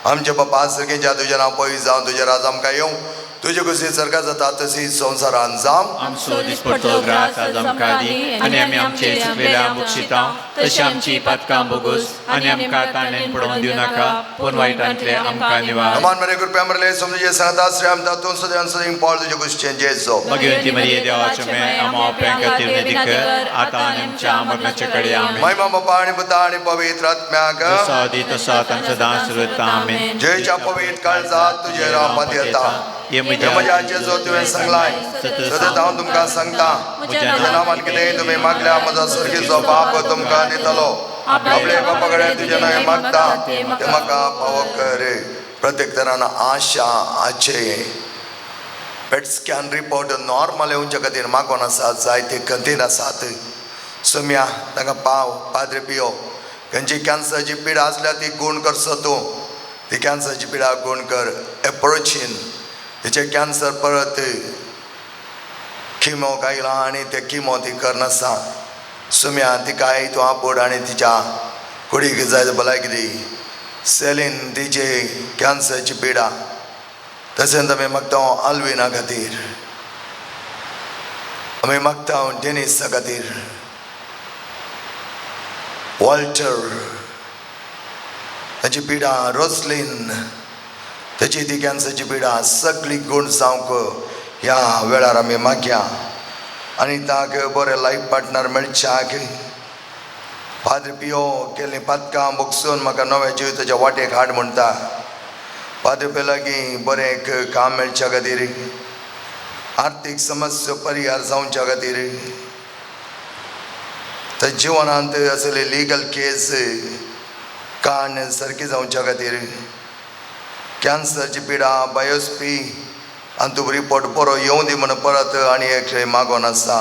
आमचे बापा सर्गेच्या, तुजें नांव पयस जावं, तुजें राज आमकां येवं, तुजे कुशी सर्गा जाता तशी संवसारान जावं. आमचो दिसपडतो ग्रास आज आमकां दी आनी आमी आमचे चुकलेल्या बक्षिता तशी आमची पातकां बोगूस आनी आमकां ताणें पडोवन दिवं नाका पूण वायटांतले आमकां निवार. अमान मरे कृपया मरले समजे सांगता श्री तातून सदैव सदैव पाळ तुजे कुशीचें जेजो. भगवंती मरिये देवाचे मे आमा आपल्या खातीर विनंती कर आतां आनी आमच्या मरणाचे कडे आमेन. महिमा बापा आणि पुता आणि पवित्र आत्म्याक. जसो आदी तसो आतां सदां सुरत आमेन. जेच्या पवित्र काळजात तुजे रावपात येता. हे हे म्हज्या जेजो तुवें सांगलाय सतत हांव तुमकां सांगता म्हज्या नांवान कितेंय तुमी मागल्या म्हजो सर्गीचो बाप तुमकां दितलो. आपले बापा कडेन तुजें नांव मागता तें म्हाका पावो कर. प्रत्येक तरान आशा आचे पेट स्कॅन रिपोर्ट नॉर्मल येवच्या खातीर मागोन आसात जायते खंतीन आसात. सुम्या तांकां पाव पाद्रे पियो खंयची कॅन्सरची पिडा आसल्यार ती गूण करचो तूं ती कॅन्सरची पिडा गूण कर. एप्रोचीन तिचे कॅन्सर परत किमो गायला आनी ते किमो ती करनासा. सुम्या तिकाय तूं आपोड आनी तिच्या कुडीक जाय भलायकी दी. सेलीन तिचे कॅन्सरची पिडा तशेंच आमी मागता आल्विना खातीर आमी मागता डेनिसा खातीर वॉल्टर ताची पिडा रोसलीन ताची ती कॅन्सरची पिडा सगळी गूण जावंक ह्या वेळार आमी मागया आनी ताक बरें लायफ पार्टनर मेळच्याक पाद्र पियो केल्लीं पातकां भोगसून म्हाका नव्या जिविताच्या वाटेक हाड म्हणटा. पाद्र पियो लागीं बरें एक काम मेळच्या खातीर आर्थीक समस्या परिहार जावच्या खातीर तर जिवनांत असले लिगल केस कान सारकी जावच्या खातीर कॅन्सरची पिडा बायोस्पी आनी तूं रिपोर्ट बरो येवं दी म्हण परत आनी एक मागोन आसा.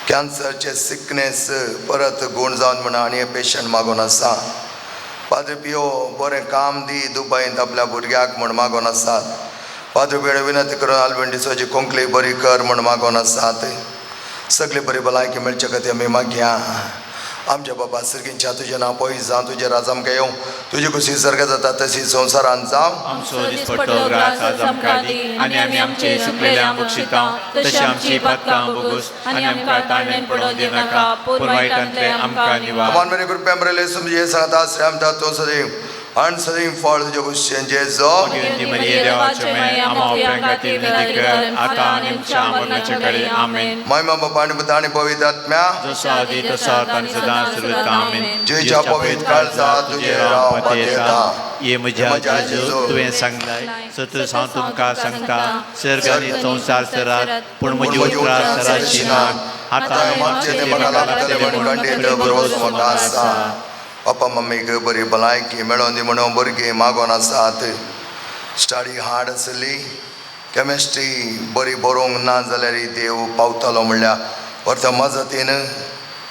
कॅन्सरचे सिकनेस परत गूण जावन म्हण आनी पेशंट मागोन आसा. पाद्र पियो बरें काम दी दुबयंत आपल्या भुरग्याक म्हण मागोन आसात. पाद्र पियो विनंती करून आल्बेन डिसोची कोंकली बरी कर म्हण मागोन आसात. सगळी बरी भलायकी मेळचे खातीर आमी मागया. आमच्या बाबा सर्गींच्या तुजें नांव पयस जावं तुजें राज आमकां येवं तुजी कुशी सर्ग जाता तशी संवसारान जावं. आमचो दिसपट्टो ग्रास आज आमकां दी आनी आमी आमचे चुकलेल्या बक्षिता तशी आमची पातकां बोगूस आनी आमकां ताणें पडोवन दिवं नाका पूण वायटांतले आमकां निवार. अमान मेरे कृपया मरेले समजे सांगता श्री आमता तूं सदैव आनी सदैव फळ तुजे कुशीचें जेजो. भगवंती मरिये देवाचे मे आमा आपल्या खातीर विनंती कर आतां आनी आमच्या मरणाचे कडे आमेन. महिमा बापा आनी पुता आनी पवित्र आत्म्या. जसो आदी तसो आतां आनी सदां सुरत आमेन. जेच्या पवित्र काळजात तुजें रावपात येता. हे म्हज्या जेजू तुवें सांगलाय सतत हांव तुमकां सांगता सर्ग आनी संवसार सरात पूण म्हजी उतरां सराशी नात. आतां मागचें तें म्हाका लागतलें म्हण खंडीत भरवंसो म्हाका आसा. पप्पा मम्मीक बरी भलायकी मेळोन दी म्हणून भुरगीं मागोन आसात. स्टडी हार्ड आसली केमिस्ट्री बरी बरोवंक ना जाल्यार देव पावतलो म्हणल्यार व्हरता मजतीन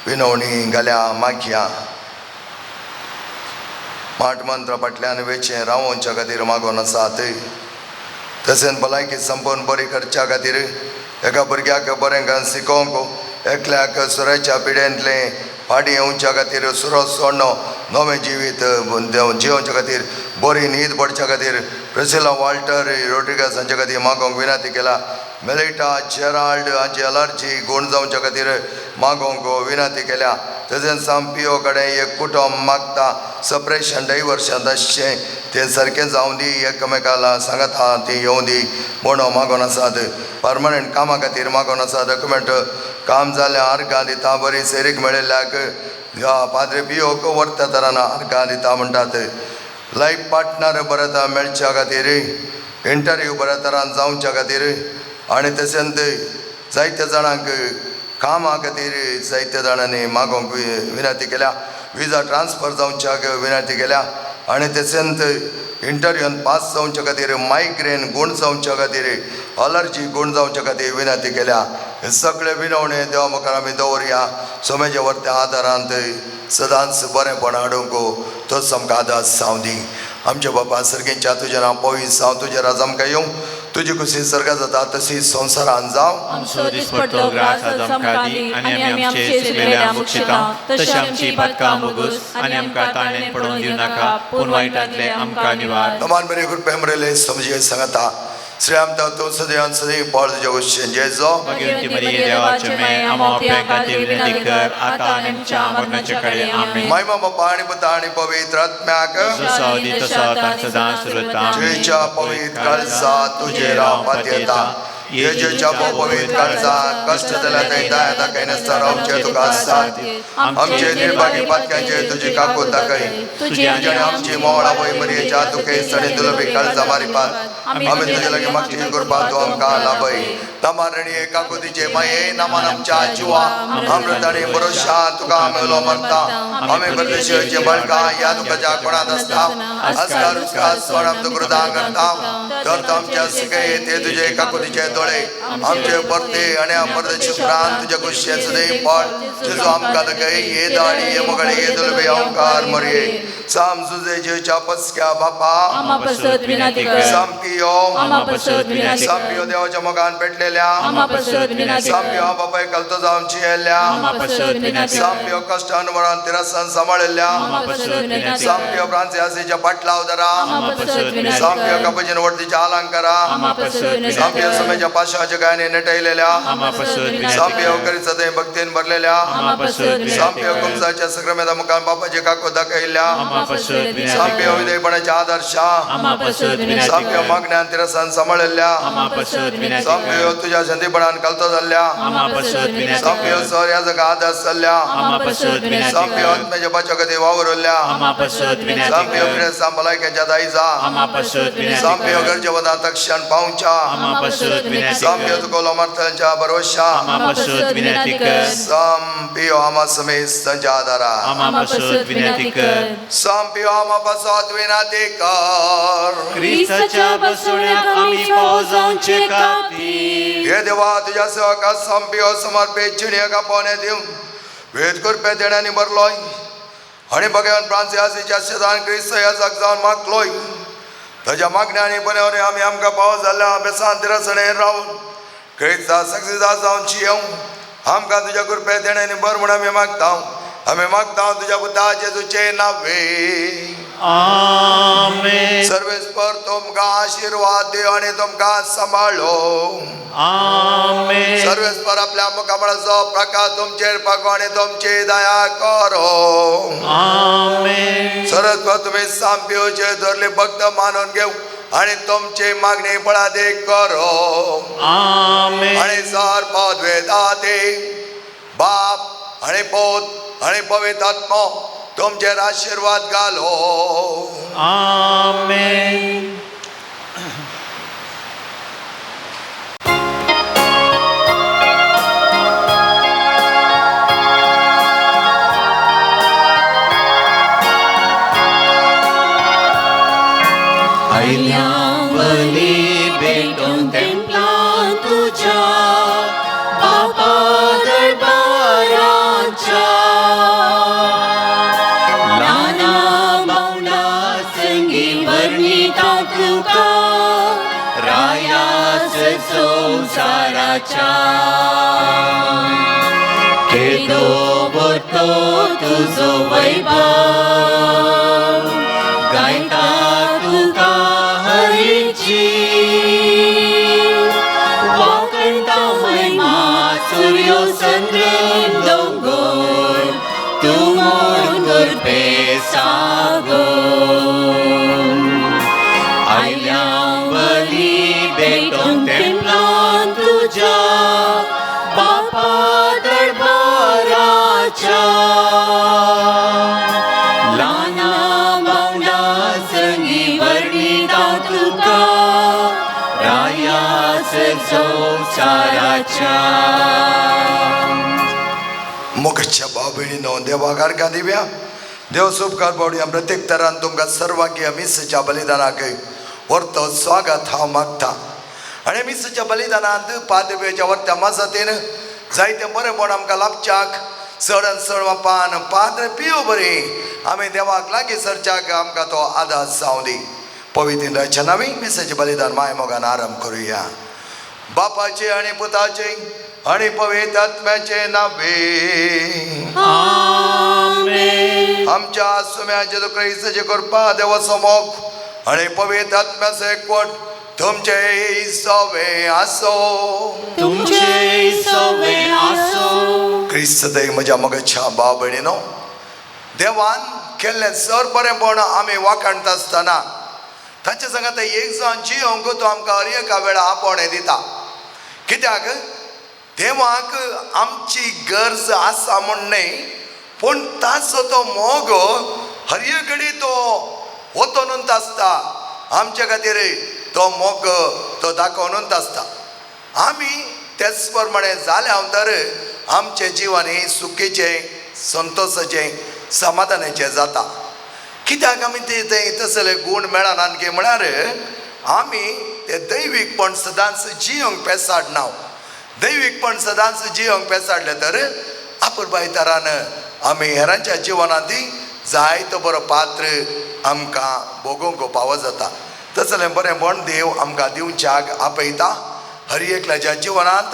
विनवणी घाल्या मागया. माट मंत्रा फाटल्यान वेचें रावोवच्या खातीर मागोन आसात. तशेंच भलायकी संपूर्ण बरी करच्या खातीर एका भुरग्याक बरें घालून शिकोवंक एकल्याक सुराच्या पिड्यांतलें फाटीं येवच्या खातीर सुरो सोडणो नवें जिवीत जियोवच्या खातीर बरी न्हीद पडच्या खातीर प्रिसिला वॉल्टर रोड्रिगस हांचे खातीर मागोवंक विनंती केला. मेलिटा जेराल्ड हांची अलर्जी गूण जावच्या खातीर मागोवंक विनंती केल्या. तशेंच सांपियो कडेन एक कुटुंब मागता सपरेशन डायवर्शन तशें तें सारकें जावं दी एकामेकाला सांगता ती येवं दी म्हणून मागोन आसात. परमनंट कामा खातीर मागोन आसा. डॉक्युमेंट काम जालें आर्गां दिता बरी सेरीक मेळिल्ल्याक पाद्रे पियोक व्हरता तरान आर्गां दिता म्हणटात. लायफ पार्टनर बऱ्या तरान मेळच्या खातीर इंटरव्यू बऱ्या तरान जावच्या खातीर आनी तशेंच जायत्या जाणांक कामा खातीर जायत्या जाणांनी मागोवंक विनंती केल्या. विजा ट्रान्सफर जावच्याक विनंती केल्या आनी तशेंच इंटरव्यून पास जावच्या खातीर मायग्रेन गूण जावच्या खातीर अलर्जी गूण जावच्या खातीर विनंती केल्या. हे सगळे विनवणे देवा मुखार आमी दवरया. सोम्याच्या वरत्या आदारांत सदांच बरेंपण हाडूंक तोच आमकां आदार जावं दी. आमच्या बापा सर्गींच्या तुजें नांव पवित्र जावं तुजें राज आमकां येवं तुजी कुशी सर्गा जाता तशी संवसारान जावं. आमचो दिसपट्टो ग्रास आज आमकां दी आनी आमी आमचे चुकलेल्या बक्षिता तशी आमची पातकां बोगूस आनी आमकां ताणें पडोवन दिवं नाका पूण वायटांतले आमकां निवार. नमान बरे कृपया मरेले समजे सांगता श्री आमता तूं सदैव सदैव बळ तुज्या गोश्टीन जेजो भगवंती मरिये देवाचे माये आम्हा पाप्यां खातीर विनंती कर आता आनी आमच्या मरणाच्या काळी आमेन. महिमा बापा आनी पुता आनी पवित्र आत्म्याक जसो आदी तसो आतां आनी सदां सुरता जेच्या पवित्र काळजा तुजेर हांव पातयेता जेजूच्या पवित्र काळजा कश्ट जाल्यार थंय दया दाखय नासतना रावचें तुका साथ आमचे निर्भागी पातक्यांचे तुजी काकूत दाखय तुजी आनी आमची मोळ आवय मरियेच्या दुखेस्त आनी दुलबी काळजा मारिपात आमी तुजे लागीं मागची कृपा तूं आमकां लाभय. नमारणी काकुतीचे माये नमान आमच्या जिवा अमृत आनी भरोशा तुका आमी उलो मारता. आमी परदेशीचे बळका ह्या दुखाच्या कोणात आसता आजकाल उस्कास स्वण आमचो कृता करता तर तो आमच्या सिके ते तुजे काकुतीचे दोळे आमचे परते आनी परदेशी उपरांत तुज्या कुशे सदैव बळ जेजू आमकां दाखय. ये दाडी ये मोगळे ये दुलबे ओंकार मरये साम सुजे जेच्या पसक्या बापा आम्हा पसत विनंती कर सामपियो आम्हा पसत विनंती कर सामपियो देवाच्या मोगान पेटलेल्या आम्हा पसत विनंती कर सामपियो बापाय कलतो जावन चियेल्ल्या आम्हा पसत विनंती कर सामपियो कश्टान मरण तिरसान सांबाळिल्ल्या आम्हा पसत विनंती कर सामपियो फ्रांसियासीच्या पाटलाव दरा आम्हा पसत विनंती सामपियो कर कपजीन वडतीच्या अलंकारा आम्हा पसत विनंती सामपियो कर सुमेच्या पाशाच्या गायने नटयलेल्या आम्हा पसत विनंती सामपियो कर करी सदैव भक्तीन भरलेल्या आम्हा पसत विनंती सामपियो कर कुमसाच्या सक्रमेता मुखान बापाची काकू दाखयल्ल्या आम्हा पसत विनंती सामपियो कर विधेयपणाच्या आदर्शा आम्हा पसत विनंती सामपियो कर मागण्यान तिरसान सांबाळिल्ल्या आम्हा पसत विनंती सामपियो कर तुझ्या संदीपणान कलतो जाल्ल्या आम्हा पसत विनंती सामपियो कर सर ह्या जगा आदर्श जाल्ल्या आम्हा पसत विनंती सामपियो कर आत्म्याच्या बाचकते वावरुल्ल्या आम्हा पसत विनंती सामपियो कर क्रिस्तां भलायकेच्या दायजा आम्हा पसत विनंती सामपियो कर गरजेवदा तक्षण पावच्या आम्हा पसत विनंती सामपियो कर तुका लोमार्थांच्या भरोशा आम्हा पसत विनंती कर सामपियो आमा समेत तांच्या आदारा आम्हा पसत विनंती कर सामपियो आमा पासत विनंती कर क्रिस्ताच्या बसवण्याक आमी पाव जावचे खातीर हे देवा तुझ्या सेवका सामपियो समर्पित चिणयेक आपोवणें दिवन वेद करपे देण्यांनी भरलोय आनी भगवान फ्रांसियासीच्या शेतान क्रिस्त ह्या जग जावन मागलोय ताज्या मागण्यांनी बरें आमी आमकां पावस जाल्ल्या बेसान तिरसणेर रावन क्रिस्ता सक्सेसा जावन शियेवं आमकां तुज्या कृपे देण्यांनी बर म्हूण आमी मागता. आमी मागता तुज्या पुता जेजूचे नावे. आमेन. सर्वेस्पर तुमकां आशिर्वाद दिव आनी तुमकां सांबाळो. आमेन. सर्वेस्पर आपल्या मुखामळाचो प्रकाश तुमचेर पागो आनी तुमची दया करो. आमेन. सर्वेस्पर तुमी सामपियोचे धरले भक्त मानून घेव आनी तुमची मागणी फळादीक करो. आमेन. आनी सर पदवेदाते बाप आनी पूत आनी पवित्र आत्मो तुमचेर आशिर्वाद घालो. आमेन. आयल्या बली भेटून तेंपलां तुज्या बापा दरबाराच्या ल्हाना भावंडा संगी वर्णिता तुका रायास संवसाराच्या केदो व्हडलो तुजो वैभव गायता तुका हरीची वाकणता महिमा सूर्यो चंद्र दोंगोर तूं मोड करपे सागोर. आयल्या बली भेटोवंक तेंपलां तुज्या बापा दरबाराच्या ल्हाना भावंडा संगी वर्णिता तुका रायास संवसाराच्या. मोगाच्या भाव भयणीनो देवा गारकां दिव्या देव सुपकार पावड्या प्रत्येक तरान तुमकां सर्वांकी मिसाच्या बलिदानाक व्हरतो स्वागत हांव मागता. आनी मिसाच्या बलिदानांत पादवेच्या वर्त्या मजतीन जायते बरेंपण आमकां लाभच्याक चड आनी चड बापान पाद्र पियो बरी आमी देवाक लागीं सरच्याक आमकां तो आदार जावं दी. पवित्र रायच्या नांवी मिसाचें बलिदान माय मोगान आरंभ करुया. बापाचे आनी पुताचे आनी पवित्र आत्म्याचे नावे. आमेन. आमच्या सुम्या जेजू क्रिस्ताचे कृपा देवाचो मोग आनी पवित्र आत्म्याचो एकवट तुमचे सवे आसो. तुमचे सवे आसो. क्रिस्त देव म्हज्या मगच्या भाव भयणीनो, देवान केल्लें सर बरेंपण आमी वाखाणता आसतना ताचे सांगात एक जावन जियोंक तो आमकां हर एका वेळा आपोवणें दिता. कित्याक देवाक आमची गरज आसा म्हूण न्हय, पूण ताचो तो मोग हर एक घडी तो वतोनूच आसता. आमच्या खातीर तो मोग तो दाखोवनूच आसता. आमी तेच प्रमाणे जाल्या तर आमचें जिवन हें सुखीचें, संतोशाचें, समाधानाचें जाता. कित्याक आमी ते तसले गूण मेळना की म्हळ्यार आमी ते दैवीकपण सदांच जियोंक पेसाडना. दैवीकपण सदांच जियोंक पेसाडलें तर आपुरबाय तरान आमी हेरांच्या जिवनांत जायतो बरो पात्र आमकां भोगोवंक पावो जाता. तसलें बरेंपण देव आमकां दिवच्याक आपयता. हर एकल्याच्या जिवनांत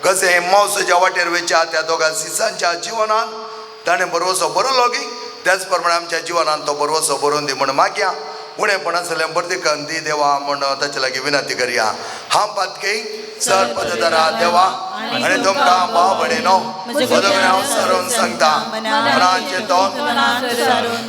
कशें मावसाच्या वाटेर वयच्या त्या दोगां सिसांच्या जिवनांत ताणें बरवसो बरयलो की त्याच प्रमाणे आमच्या जिवनांत तो बरवसो बरोवन दी म्हण मागया. उणेपण आसलें बरें दी देवा म्हण ताचे लागीं विनंती करया. हांव पातकी सर पदधरा देवा आनी तुमकां भाव भयणीनो हांव सरून सांगता मनाचें तोंड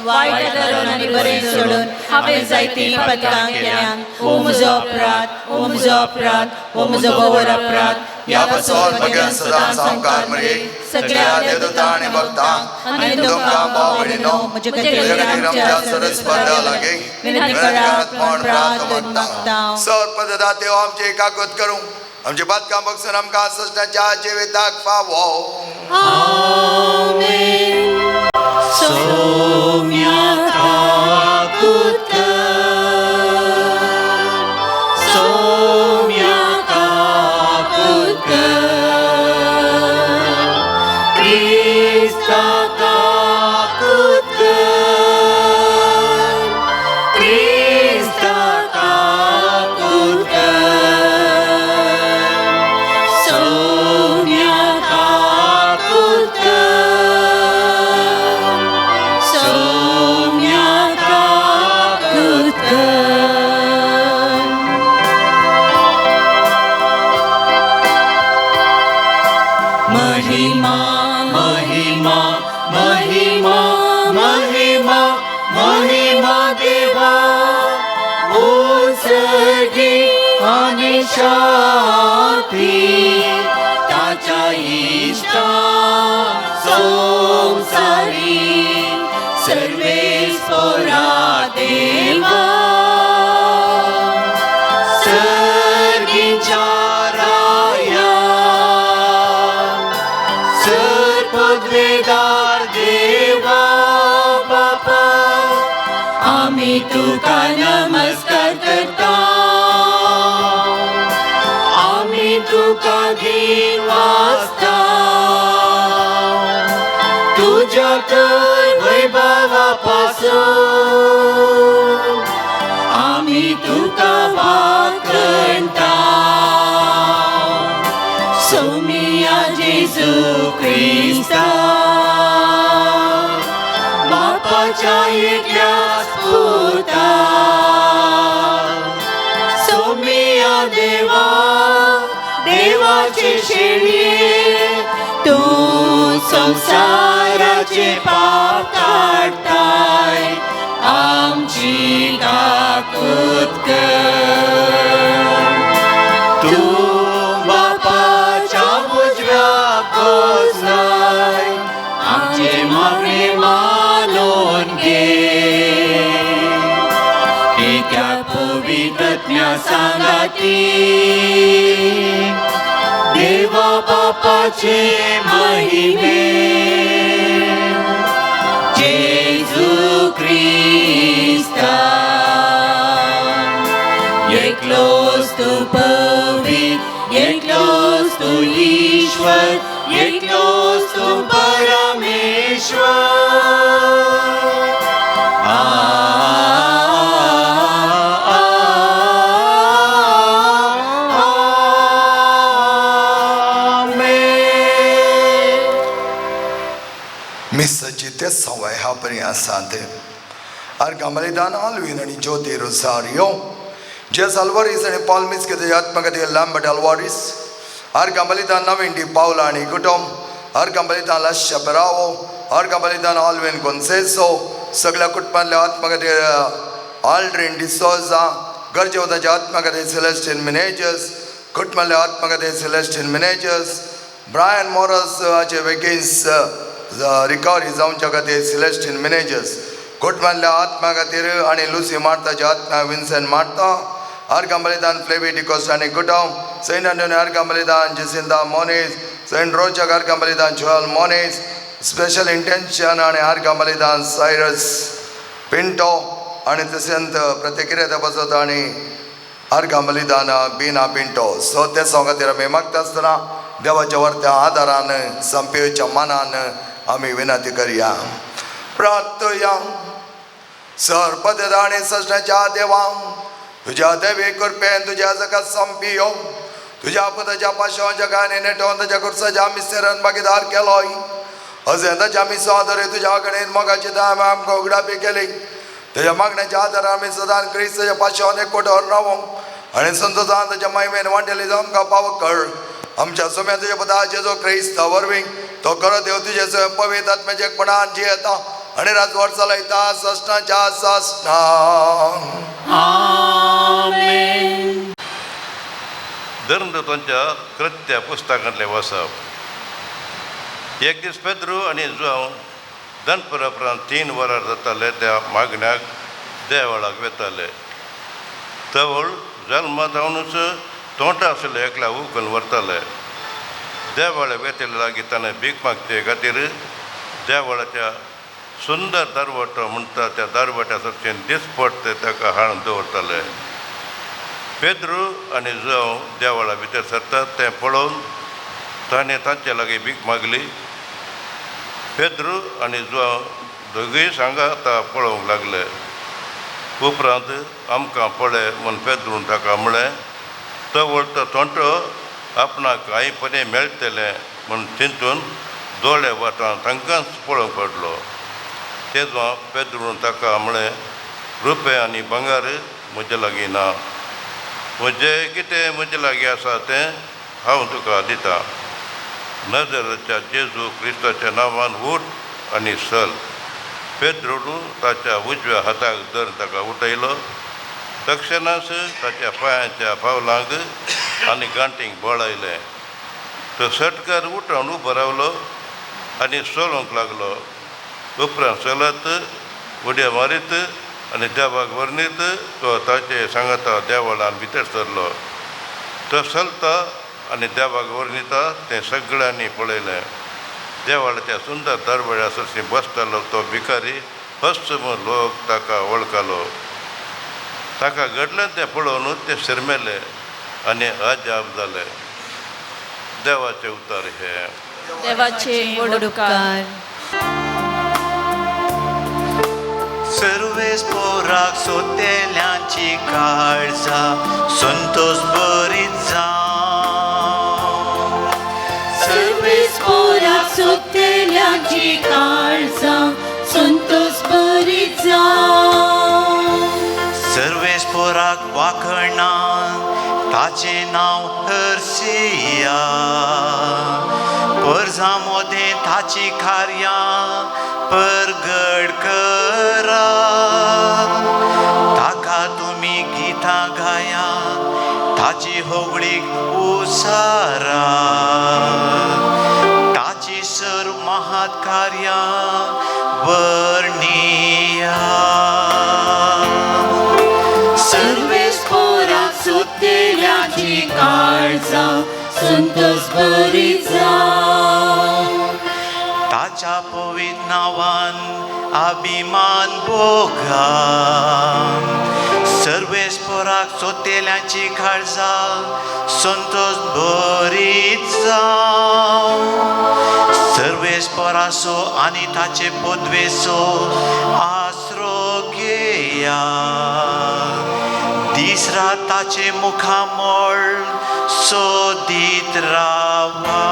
वायट धरून आनी बरें सोडून हांवें जायतीं पदकां केल्यात. ओ म्हजो अपराध, ओ म्हजो अपराध, ओ म्हजो गोवर अपराध. ह्या पासून म्हज्या सदांच सामकार मरे सगळ्या देवदूतां आनी भक्तांक आनी तुमकां भाव भयणीनो म्हजे म्हज्या खातीर आमच्या सरस्पदा लागीं विनंती करात म्हूण प्रार्थना मागता. सर पददा देव आमचे काकूत करूं आमचे बातकां बक्षून आमकां सश्टाच्या जिविताक फावो. आमेन. सोम्या काकूत कर, सोम्या काकूत कर, क्रिस्ता काकूत कर, क्रिस्ता काकूत कर, सोम्या काकूत कर, सोम्या काकूत कर. महिमा महिमा महिमा महिमा महिमा देवा उत्सर्गी आनी शांती ताच्या इश्टा संसारी सर्वेस्पोरा देवा सर्गीच्या राया सर्पद्वेदार देवा बापा आमी तुका नमस्कार करता. आमी तुका दिवासता तुज्या तर वैभवा पासून आमी तुका वाखणता. सोमिया जेजू क्रिस्ता बापाच्या एकल्या पुता सोमिया देवा देवाचे शेळये तूं संसाराचे पाप काडताय आमची काकूत कर. तूं बापाच्या उजव्या बसलाय आमचे मागणे मानून घे. कित्याक पवित्रत्म्या सांगाती देवा बापाचे महिमे जेजू क्रिस्ता एकलोच तूं पवित्र, एकलोच तूं ईश्वर, एकलोच तूं परमेश्वर. मिसाची ते सवय ह्या परी आसा ते अर्घां बलिदान आलवीन आनी ज्योती रोसारियो जेस अल्वारीस आनी पॉल मिस्के आत्मकथे लांबट अल्वारीस आर्गां बलिदान नवीन डी पावला आनी कुटुंब आर्गां बलिदान लश्य पेरावो आर्गां बलिदान ऑलवेन कोन्सेसो सगळ्या कुटुंबांतल्या आत्मकथे आल्ड्रीन डिसोजा गरजेवताच्या आत्मकथे सेलेस्टीन मिनेजर्स कुटुंबांतल्या आत्मकथे सेलेस्टीन मिनेजर्स ब्रायन मोरस हाचे वेगींस रिकवरी जावच्या खातीर सेलेस्टीन मिनेजर्स कुटुंबांतल्या आत्म्या खातीर आनी लुसी मार्ताच्या आत्म्या विन्सेंट मार्ता आर्गां बलिदान फ्लेवी डिकोस्ट आनी कुटुंब सेंट आंटोनी आर्गां बलिदान जेसिंदा मोनीस सेंट रोचक आर्गां बलिदान जोएल मोनीस स्पेशल इंटेन्शन आनी आर्गां बलिदान सायरस पिंटो आनी तशेंच प्रतिक्रिया तपासत आनी आर्गां बलिदान बिना पिंटो. सो ते खातीर आमी मागता आसतना देवाच्या वरत्या आदारान संपेच्या मनान आमी विनंती करया. प्रार्थया. सरपद आनी सजनाच्या देवा तुज्या देवी कृपेन तुज्या जगात संपियो तुज्या पुताच्या पाशां जगाने नेटोवन ताच्या कुर्साच्या मिस्तेरान भागीदार केलोय अशें ताच्या मिसां तुज्या कडेन मोगाची दाम आमकां उगडापी केली तुज्या मागण्याच्या आदारान आमी सदां क्रिस्ताच्या पाशांत एकवटावर रावोंक आनी संतोषान ताच्या महिमेन वांटेली आमकां पावक कर. आमच्या सोम्या तुज्या पुता जेजो क्रिस्ता वरवीं तो करत देव तुजे स्वयं पवित्र आत्म्याच्या एकपणान जियेता आनी राजवट चलयता ससनाच्या ससना. आमेन. धर्मदूतांच्या कृत्य पुस्तकांतलें वाचप. एक दीस पेद्रू आनी जुआंव दनपरा उपरांत 3 वरां जाताले त्या मागण्याक देवळाक वेताले. तवळ जल्मा जावनूच तोंडा आशिल्ले एकल्या उखलून व्हरताले. देवळाक वेतले लागीं ताणें भीक मागचे खातीर देवळाच्या सुंदर दरवटो म्हणटा त्या दरवट्या सरचेन दिसपट्ट ताका हाडून दवरताले. पेद्रू आनी जुआंव देवळा भितर सरतात तें पळोवन ताणें तांचे लागीं भीक मागली. पेद्रू आनी जुआंव दोगूय सांगाता पळोवंक लागले. उपरांत आमकां पळय म्हूण पेद्रून ताका म्हळें, तवळ तो तोंटो आपणाक कांय पने मेळटलें म्हूण चिंतून दोळे वाटान तांकांच पळोवंक पडलो. तेदो पेद्रून ताका म्हळें, रुपे आनी भांगर म्हजे लागीं ना, म्हजें कितें म्हजे लागीं आसा तें हांव तुका दितां. नजरेच्या जेजू क्रिस्ताच्या नांवान उठ आनी चल. पेद्रून ताच्या उजव्या हाताक धरून ताका उठयलो. तक्षणाच ताच्या पांयांच्या पावलांक आनी गांठीक बळ आयलें. तो सटकर उठून उबो रावलो आनी चलोवंक लागलो. उपरांत चलत उडयो मारीत आनी देवाक वर्णीत तो ताचे सांगाता देवळान भितर सरलो. तो चलता आनी देवाक वर्णिता तें सगळ्यांनी पळयलें. देवळाच्या सुंदर दरवळ्या सरशी बसतालो तो भिकारी हस म्हूण लोक ताका वळखलो. ताका घडलें तें पळोवन ते शिरमेले आनी अजाप जाले. देवाचे उतर हे. देवाचे व्हड उपकार. सर्वेस पोराक सोतेल्यांची काळजा संतोष बरीत जावं. सर्वेस पोराक सोतेल्यांची काळजा संतोष बरीत जावं. सर्वेस पोराक वाखणा ताचें नांव हरसिया. परजा मोदें ताची कार्यां परगड करा. ताका तुमी गितां गाया ताची होगळीक उसारा. ताची सर महात कार्यां वर्णिया. सर्वेस पोराक सोतेल्यांची काळजा संतोष बरीत जावं. ताच्या पवित्र नांवान अभिमान भोगा. सर्वेस पोराक सोतेल्यांची काळजा संतोष बरीत जावं. सर्वेस पोराचो आनी ताचे पदवेचो आसरो घेया. दीस रात ताचे मुखामळ सोदीत रावा.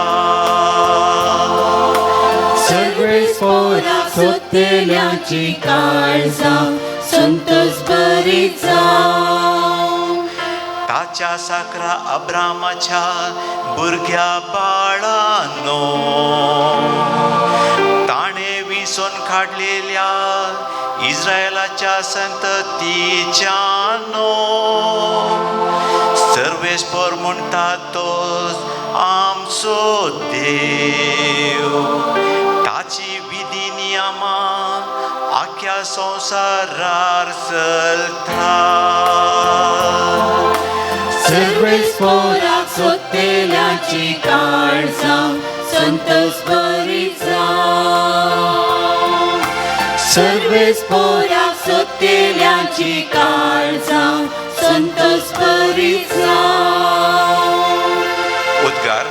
सर्वेस पोराक सोतेल्यांची काळजा संतोष बरीत जावं. ताच्या साकरा अब्रामाच्या भुरग्या बाळानो ताणें विसोन काडलेल्या इस्रायलाच्या संततीच्यानो सर्वेस्पर म्हणटा तोच आमचो देव ताची विधी नियमां आख्या संवसारार चलता. सर्वेस्पोराक सोदतेल्याची काळजां संतोष बरी जावं. सर्वेस्पोराक सोदतेल्याची काळजां संतोष बरी जावं. उद्गार.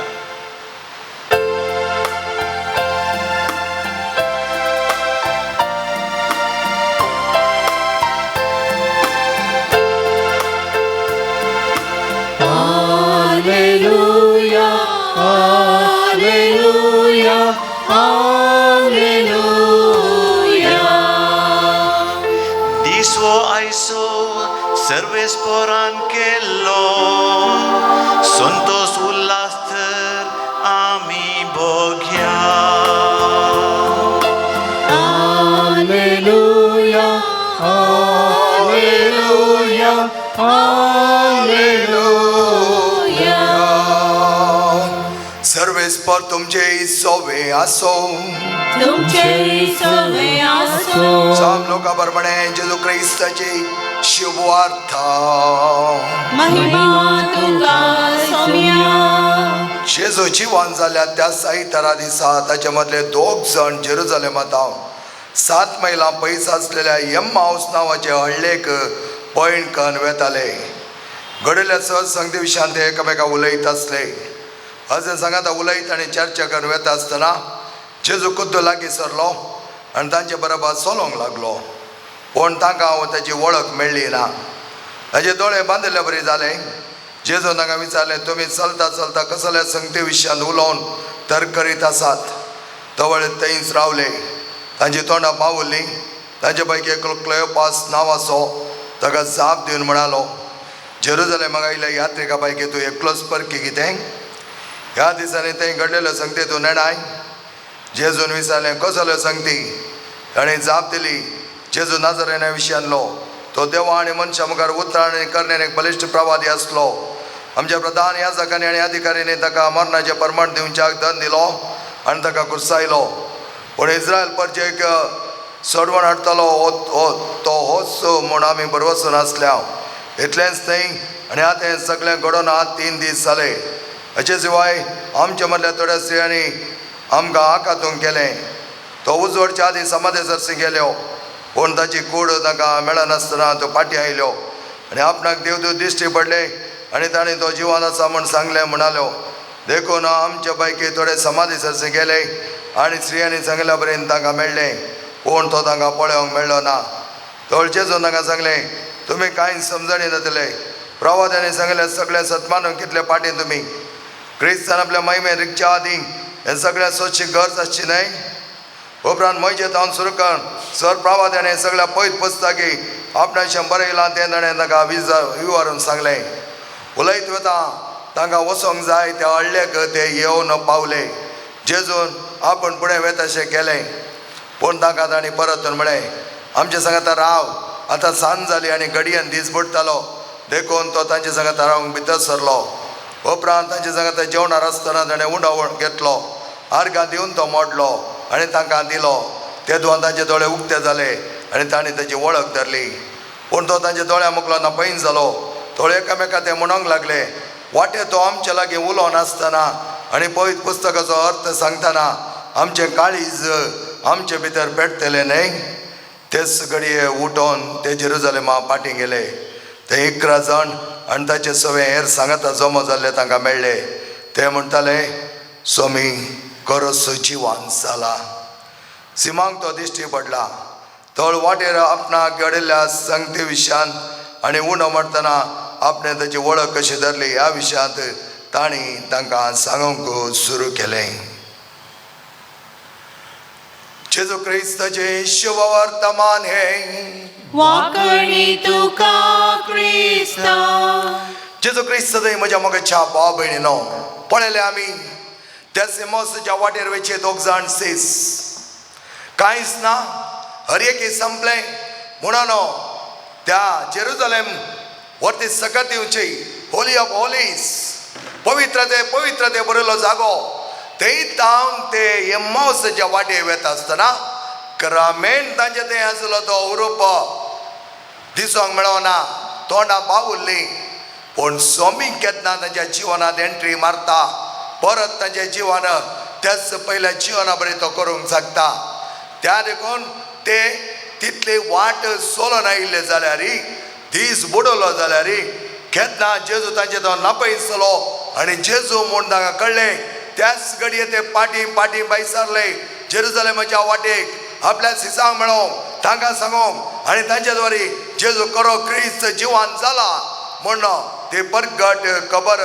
Alleluia, Alleluia, Alleluia. दीस हो आयसो सर्वेस्पोरान केल्लो संतोष उल्हास तर आमी भोग्या. Alleluia, Alleluia, Alleluia. सर्वेस्पर तुमचे सोवे आसो. तुमचे सवे आसो. साम लोका प्रमाणे जेजू क्रिस्ताची शुभवार्ता. महिमा तुका सोम्या. जेजू जिवन जाल्या त्या साहितरा दिसा ताचे मदले दोग जण जेरुजलेमांत 7 मैलां पयस आसलेल्या एम्माउस नांवाचे हळ्ळेक पयण कन वेताले. घडिल्ल्या सत्संगती विशयान ते एकामेका उलयत आसले. अजून सांगाता उलयत आनी चर्चा करून वेता आसतना जेजू खुद्द लागीं सरलो आनी तांचे बरोबर चलोवंक लागलो. पूण तांकां हांव ताची वळख मेळ्ळी ना. ताजे दोळे बांदिल्ले बरी जाले. जेजून तांकां विचारलें, तुमी चलता चलता कसल्या संगती विशयान उलोवन तर्क करीत आसात? तवळ थंयच रावले. तांची तोंडां पावली. तांचे पैकी एकलो क्लेओपास नांवाचो ताका जाप दिवन म्हणालो, जेरुजलेमाक आयिल्ल्या यात्रिका पैकी तूं एकलोच परकी कितें? ह्या दिसांनी थंय घडलेल्यो संगती तूं नेणाय? जेजून विचारलें, कसल्यो संगती? ताणें जाप दिली, जेजू नाजरेना विशयांतलो तो देवा आनी मनशां मुखार उतरां आनी करण्यान एक बलिश्ट प्रवादी आसलो. आमच्या प्रधान याजकांनी आनी अधिकाऱ्यांनी ताका मरणाचें प्रमाण दिवच्याक दंड दिलो आनी ताका कुर्सायलो. पूण इस्रायल परजेक सोडवण हाडटलो हो तो होच म्हूण आमी भरवसून आसल्या. इतलेंच न्हय, आनी आतां हें सगळें घडोवन आतां 3 दीस जाले. हाचे शिवाय आमच्या मदल्या थोड्या स्त्रियांनी आमकां आकातूंक केलें. तो उजवडच्या आदीं समाधे सरशी गेल्यो, पूण ताची कूड तांकां मेळनासतना त्यो फाटीं आयल्यो आनी आपणाक देवदूत दिश्टी पडले आनी ताणें तो जिवन आसा म्हूण सांगलें म्हणाल्यो. देखून आमचे पैकी थोडे समाधी सरशी गेले आनी स्त्रियांनी सांगिल्ल्या पर्यंत तांकां मेळ्ळें, पूण तो तांकां पळोवंक मेळ्ळो ना. तळचेजून तांकां सांगलें, तुमी कांय समजणी जातले. प्रवाद्यांनी सांगिल्लें सगळें सतमानून कितले फाटीं तुमी. क्रिस्तान आपल्या महिमे रिगच्या आदीं हें सगळें सोदची गरज आसची न्हय. उपरांत म्हजे तावन सुरू कर सर प्रवाद्याने सगळ्या पयत पुस्तकी आपणाचें बरयलां तें ताणें तांकां विवरून सांगलें. उलयत वता तांकां वचोंक जाय त्या हळ्ळेक ते येवन पावले. जेजून आपूण फुडें वेताशें केलें, पूण तांकां तांणी परतून म्हळें, आमचे सांगाता राव, आतां सांज जाली आनी घडयेन दीस बुडटालो. देखून तो तांचे सांगाता रावंक भितर सरलो. उपरांत तांचे सांगाता जेवणार आसतना ताणें उंडो घेतलो, आर्गां दिवन तो मोडलो आनी तांकां दिलो. ते दोन तांचे दोळे उक्ते जाले आनी तांणी ताची वळख धरली. पूण तो तांच्या दोळ्या मुखलो ना पैन जालो. थोडे एकामेका ते म्हणूंक लागले, वाटे तो आमच्या लागीं उलोवन आसतना आनी पवित्र पुस्तकाचो अर्थ सांगतना आमचें काळीज आमचे भितर पेटतलें न्हय. तेच घडये उठोन ते जेरुजलेमा फाटीं गेले. ते 11 जाण आनी ताचे सगळे हेर सांगाता जमो जाल्ले तांकां मेळ्ळे. ते म्हणटाले, स्वामी खरोच जिवान जाला. सिमांक तो दिश्टी पडला. तळ वाटेर आपणाक घडिल्ल्या संगती विशयान आनी उणो मारतना आपणें ताची वळख कशी धरली ह्या विशयांत तांणी तांकां सांगूंक सुरू केलें. जेजू क्रिस्ताचें शुभवर्तमान हें. वाकणी तुका क्रिस्ता. जेजू जेजू क्रिस्त थंय म्हज्या मोगाच्या भाव भयणीनो पळयलें आमी त्या एम्मावसाच्या वाटेर वयचे दोग जाण सीस कांयच ना, हर एक संपलें म्हणून त्या जेरुजलेम वरती सकत दिवची होली ऑफ होलीज पवित्र ते पवित्र ते बरयलो जागो थंय तावन ते एम्मावसाच्या वाटेर वेता आसतना क्रमेण तांचे थंय आसलो तो उरोप दिसोंक मेळना, तोंडां बावुल्ली. पूण स्वामी केन्ना तांच्या जिवनांत एंट्री मारता परत तांच्या जिवन त्याच पयल्या जिवना बरें तो करूंक शकता. त्या देखून ते तितली वाट सोलोन आयिल्ले जाल्यार दीस बुडवलो जाल्यार केन्ना जेजू तांचे तो नापयसलो आनी जेजू म्हूण तांकां कळ्ळें. त्याच घडये ते पाटी पाटी भायसरले जेरुजलेमाच्या वाटेक आपल्या सिसांक मेळोंक तांकां सांगोंक आनी तांच्या द्वारे जेजू खरो क्रिस्त जिवान जाला म्हूण ते परगट खबर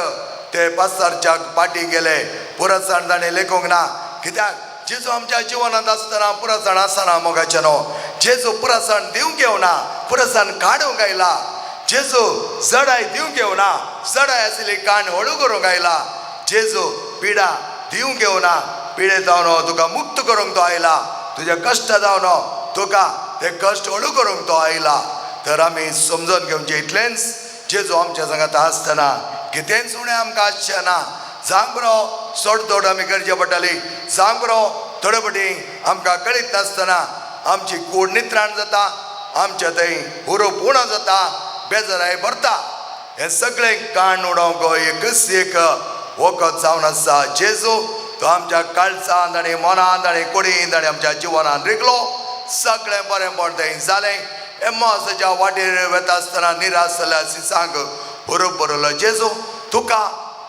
ते पास्तारच्या पाटी गेले. पुरसाण ताणें लेखूंक ना, कित्याक जेजू आमच्या जिवनांत आसतना पुरसाण आसना मोगाचें न्हू. जेजू पुरसाण दिवंक येवना, पुरसाण काडूंक आयला. जेजू जडाय दिवंक येवना, जडाय आशिल्ली काण हळू करूंक आयला. जेजू पिडा दिवंक येवना, पिडे जावन तुका मुक्त करूंक तो आयला. तुज्या कश्ट जावन तुका ते कश्ट हळू करूंक तो आयला. तर आमी समजून घेवचें इतलेंच, जेजू आमच्या सांगात आसतना कितेंच उणें आमकां आसचें ना. जावंक बरो सोड दोड आमी करचें पडटाली, जावंक बरो थोडे फावटी आमकां कळीत नासतना आमची कूड नित्राण जाता, आमच्या थंय हुरूप उणो जाता, बेजाराय भरता. हें सगळें काण उडोवंक एकच एक वखद जावन आसा जेजू. तो आमच्या काळजांत आनी मनांत आनी कुडींत आनी आमच्या जिवनांत रिगलो. सगळें बरेंपण थंय जालें. एम्मावसाच्या वाटेर वेता आसतना निराश जाल्या सिसांक हुरूप बरयलो जेजू. तुका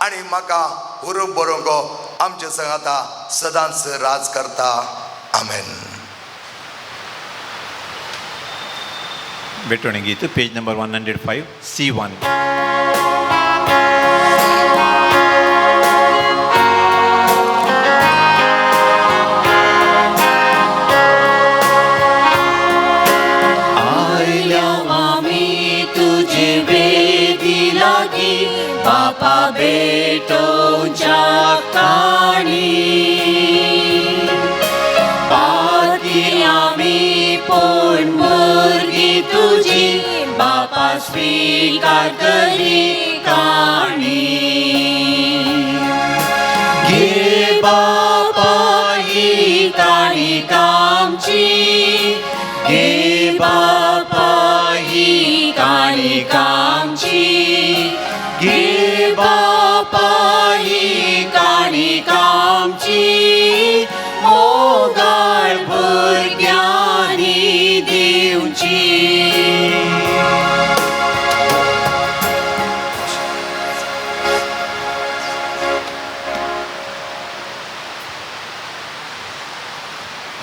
आनी म्हाका हुरूप बरोवंक आमचे सांगाता सदांच राज करता. आमेन. भेटवणी गीत पेज नंबर 105 C1. आयल्या आमी तुजे वेदी लागी बापा भेटोवच्या काणी पाती आमी पूण भुरगीं तुजी बापा स्विकार तरी काणी. घे बापा ही काणी कामची, घे बापा ही काणी कामची, घे बापा ही काणी कामची, मोगाळ भुरग्यांनी दिवची.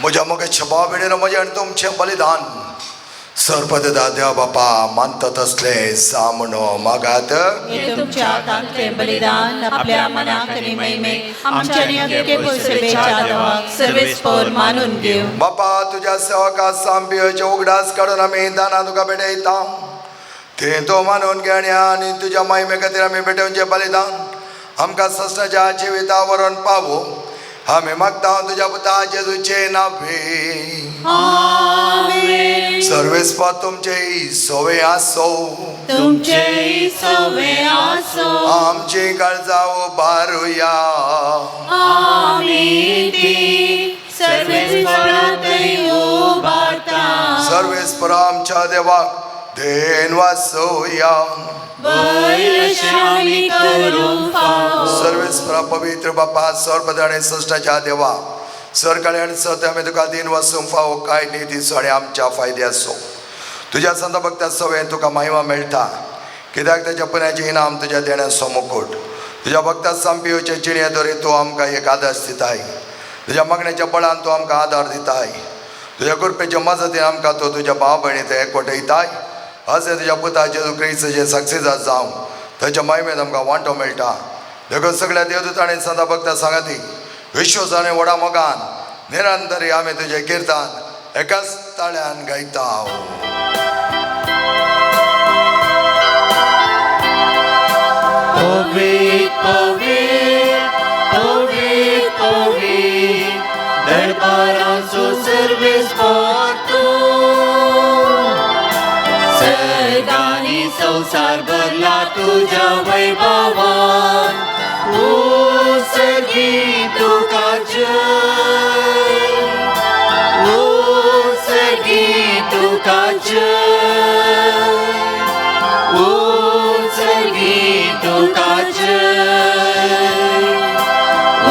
म्हज्या मोगाच्या भाव भयणीनो, म्हजें आनी तुमचें बलिदान सरपदा देवा बापा मानता तसलें जा म्हणून मागात. तुमच्या हातांतलें बलिदान आपल्या मनाक आनी महिमेक आमच्या आनी अख्खे पसरेच्या देवाक सर्वेस्पोर मानून घेव. बापा तुज्या सेवका सांबियोचे उगडास काडून आमी दानां तुका भेटयता, तें तूं मानून घे आनी तुज्या महिमे खातीर आमी भेटोवचें बलिदान आमकां सस्नाच्या जिविता व्हरोन पावो. आमी मागता तुज्या पुता जेजूचे नावे. आमेन. सर्वेस्पोर तुमचे सोवे आसो, तुमचे सोवे आसो, आमची काळजां उबारुया. आमी ती सर्वेस्पोरांतय उबारता. सर्वेस्पोर आमच्या देवाक then वासोया. सर्वेस्परा पवित्र बापा सर्वपद आनी सश्टाच्या देवा सरकाळी आनी सत्य आमी तुका दिन वासूंक फावो काय न्ही दिसो आनी आमच्या फायद्याचो. तुज्या संत भक्ता सवयेन तुका महिमा मेळटा, कित्याक ताच्या पुण्याचें इनाम तुज्या देण्याचो मुकूट. तुज्या भक्ता संपियोचे जिणे दोरे तूं आमकां एक आदर्श दिताय, तुज्या मागण्याच्या बळान तूं आमकां आदार दिताय, तुज्या कृपेच्या मजतीन आमकां तूं तुज्या भाव भयणी ते एकवटयताय. अशें तुज्या पुता जेजू क्रिस्ताचें सक्सेस जावं ताच्या महिमेंत आमकां वांटो मेळटा. देखून सगळ्या देवदूतांनी संत भक्ता सांगाती विश्वासाने व्हडा मोगान निरंतरी आमी तुजें किर्तन एकाच ताळ्यान गायता. पवित्र पवित्र पवित्र पवित्र दरबाराचो सर्वेस्पोर तूं सर्गांनी संवसार भरला तुज्या वैभवान उत्सर्गी तुका जय उत्सर्गी तुका जय उत्सर्गी तुका जय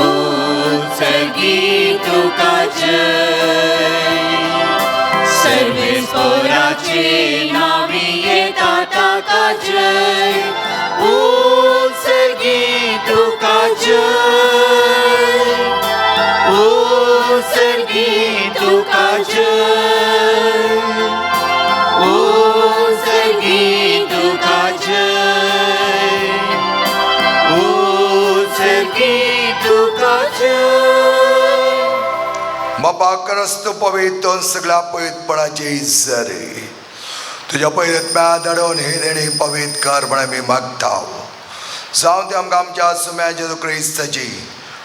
उत्सर्गी तुका जय सर्वेस्पोराचे नावी येता ताका जय उत्सर्गी तुका जय उत्सर्गी तुका जय उत्सर्गी तुका जय उत्सर्गी तुका जय. बाबा क्रस्त पवित्र सगळ्या पवित्रपणाची सरी तुज्या पवित्र धाडून हे देणी पवित्र कर म्हण आमी मागता. जावं ते आमकां आमच्या सुम्या जेजू क्रिस्ताची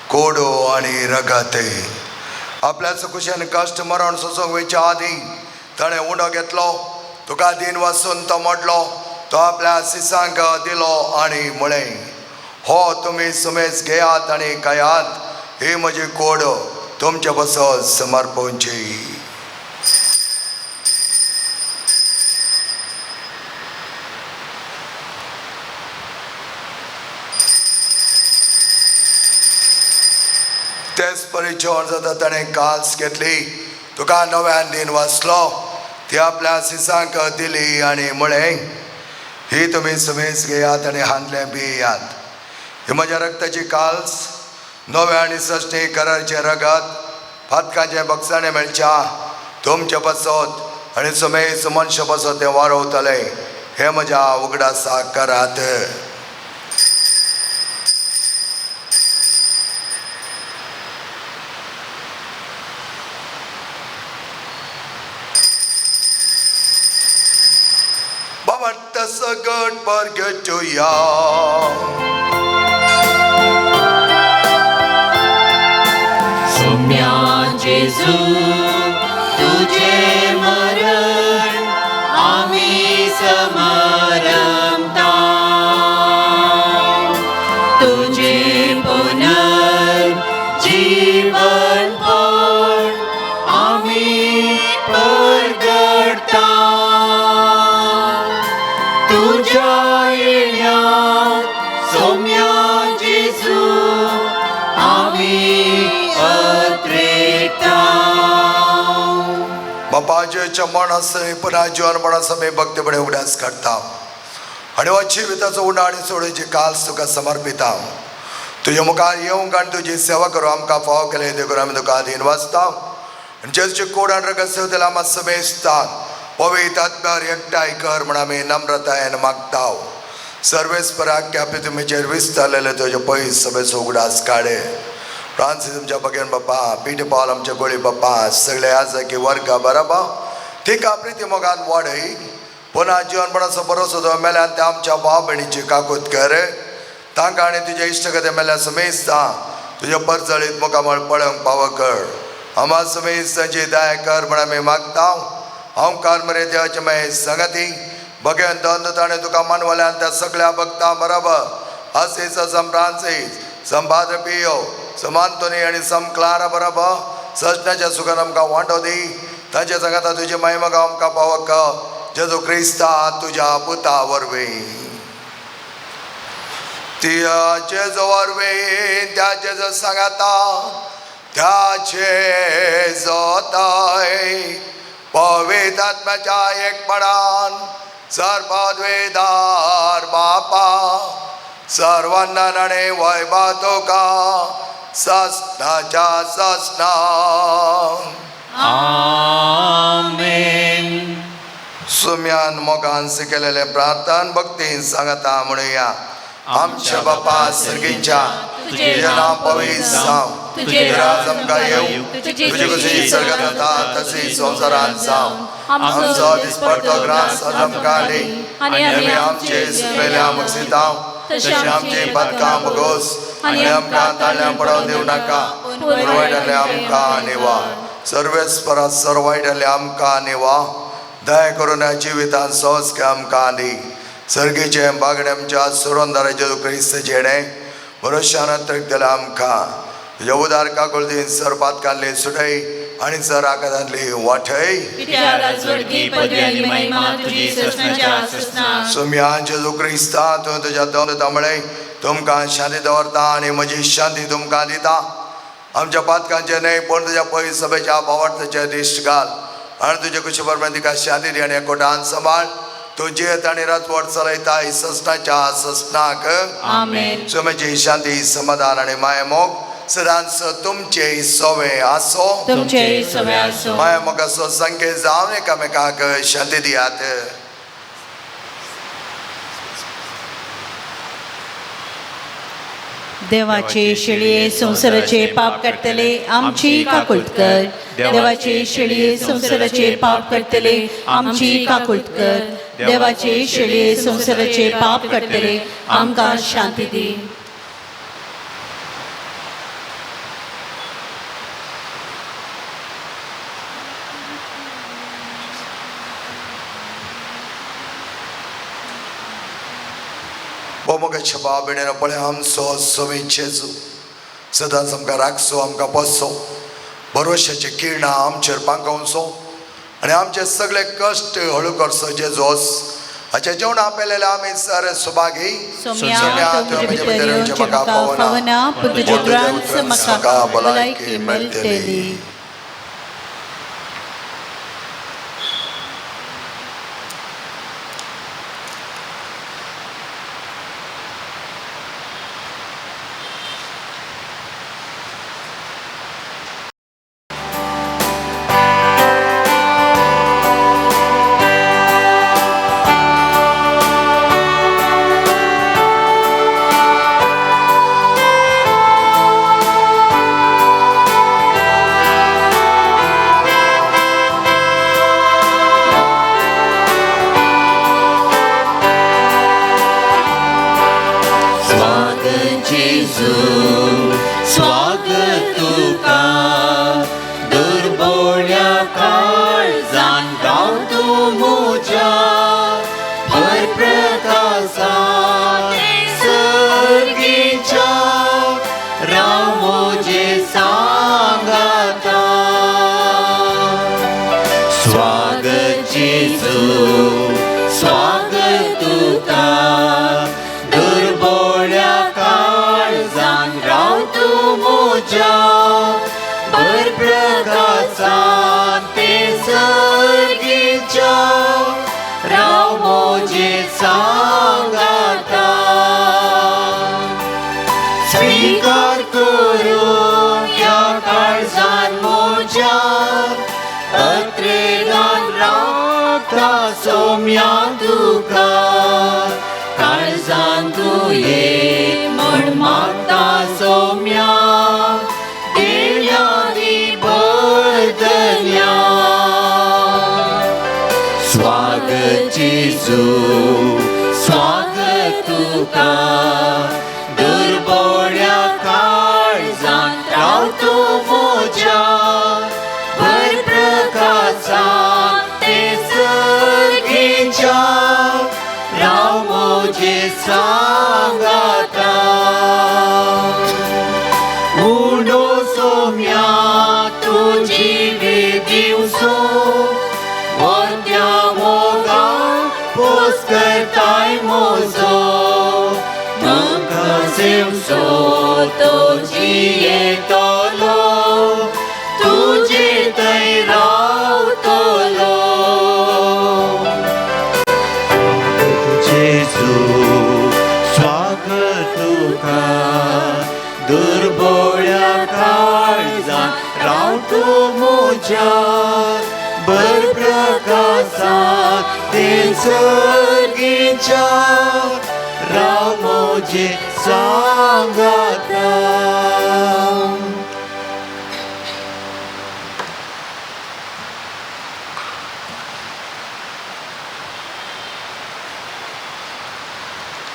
कोडो आनी रगत. आपल्या सुकुशान कश्ट मरण सोसूंक वयच्या आदीं ताणें उंडो घेतलो, तुका दिन वासून तो मोडलो, तो आपल्या सिसांक दिलो आनी म्हळें, हो तुमी सुमेज घेयात आनी खायात, ही म्हजी कोड तुमचे पासत समर्पणची. तेच परी जेवण जाता ताणें काल्स घेतली, तुका नव्यान दिन वाचलो, ती आपल्या सिसांक दिली आनी म्हळें, ही तुमी सुमेज घेयात आनी हांदलें पियात, ही म्हज्या रक्ताची काल्स नव्या आनी सश्टी करारचें रगत फातकाचें बक्षाणें मेळच्या तुमचे पासत आनी सुमेज मनशा पासत तें वारोवतलें, हें म्हज्या उगडासाक करात. सगट परगटुया. सोम्या जेजू तुझे मरण आमी समारंभता, तुझे पुनर्जीवन पण आमी परगटता, तुझ्या येण्यात सोम्या जेजू आमी अत्रेता. बापाच्या मरणासमय पुन्हा जीवन मरणासमय भक्तीपणे उगडास काडटा आनी हो जिविताचो उंडो आनी सोडीची काल्स तुका समर्पिता. तुज्या मुखार येवंक आनी तुजी सेवा करूं आमकां फावो केलें देखून आमी तुका आदीन वाचता. आनी जेजूचे कोड आनी रगत सेवतेल्या आमकां समेजता पवित्र आत्म्यार एकठांय कर म्हण आमी नम्रतायेन मागता. सर्वेस्पराक आपले तुमचेर विस्तारलेले तुजे पयस सभेचो उगडास काडे. फ्रांसीस आमच्या बगेन बाप्पा, पीटर पावल आमच्या गोळी बाप्पा, सगळे आसा की वर्गा बराबर तिका प्रिती मोगान वाडय. पुन्हा जीवनपणाचो भरोसो जो मेल्यान ते आमच्या भाव भयणीची काकूत कर, तांकां आनी तुज्या इश्टगते मेल्या समेजता तुज्या परजळीत मुखामळ पळोवंक पावो कर. आमा समेज तांची दया कर म्हण आमी मागता. हांव कार मरे देवाचे मागीर संगती बगेन दंद ताणें तुका मानवल्यान त्या सगळ्या भक्तां बराबर आसीस सम फ्रांसीस सम पाद्र पियो सम आंतोनी आनी सम क्लारा बराबर सजनाच्या सुखान आमकां वांटो दी. तांच्या सांगाता तुजी महिमा आमकां पावक जेजू क्रिस्ता तुज्या पुता वरवीं. त्या जेजू वरवीं त्या जेजू सांगाता त्या जेजोताय पवित्र आत्म्याच्या एकपणान सर्वद्वेदार बापा सर्वांना आनी वैभव तुका ससनाच्या ससना. आमेन. सुम्यान मोगान शिकलेले प्रार्थन भक्तीन सांगता म्हणूया. आमच्या बापा सर्गीच्या, तुजें नांव पवित्र जावं, तुजें राज आमकां येवं, तुजी खुशी स्वर्गांत जाता तशी संवसारांत जावं. आमचो दिसपडतो ग्रास आज आमकां दी आनी आमी आमचे सुकलेल्या मक्षितांव तशें आमचीं पातकां भोगोस आनी आमकां ताळ्यां पडोवंक दिवं नाका, पूण वायटांतलें आमकां निवा. सर्वेस्परा सर वायटांतलें आमकां निवा. दया करून ह्या जिवितांत संस्कार आमकां दी. सर्गीचे बागडे आमच्या सुरंदार जेजू क्रिस्त जेणे भरोशान अत्रेक दिला आमकां. तुज्या उदार काकुळतीन सर पातकांतली सुटय आनी सर आकारांतली वाटय. सोम्या जेजू क्रिस्ता तूं तुज्या दोन म्हळें तुमकां शांती दवरता आनी म्हजी शांती तुमकां दिता. आमच्या पातकांचे न्हय पूण तुज्या पयस सभेच्या भावार्थाचे दिश्ट घाल आनी तुजे कुशी प्रमाण तिका शांती दी आनी एकवटान सांबाळ. तूं जियेत आनी रातवट चलयता ससनाच्या ससनाक. आमेन. सोम्याची शांती समाधान आनी मायामोग सदांच तुमचे सोवे आसो. तुमचे सोवे आसो. मायामोगाचो संकेत जावन एकामेकाक शांती दियात. देवाचे शेळये संवसाराचे पाप काडटले आमची काकूळट कर. देवाचे शेळये संवसाराचे पाप काडटले आमची काकूळट कर. देवाचे शेळये संवसाराचे पाप काडटले आमकां शांती दी. मोगाच्या बाबेणेन पळय आमचो सवी जेजू सदांच आमकां राखचो, आमकां पोसचो, भरोश्याची किरणां आमचेर पांकोवचो आनी आमचे सगळे कश्ट हळू करचो. जेजोस हाच्या जेवण आपलेले आमी सर सुभागी. सोम्या तुजे भितर येवचें म्हाका फावना, पूण तुज्या उतरांच म्हाका भलायकी मेळटली.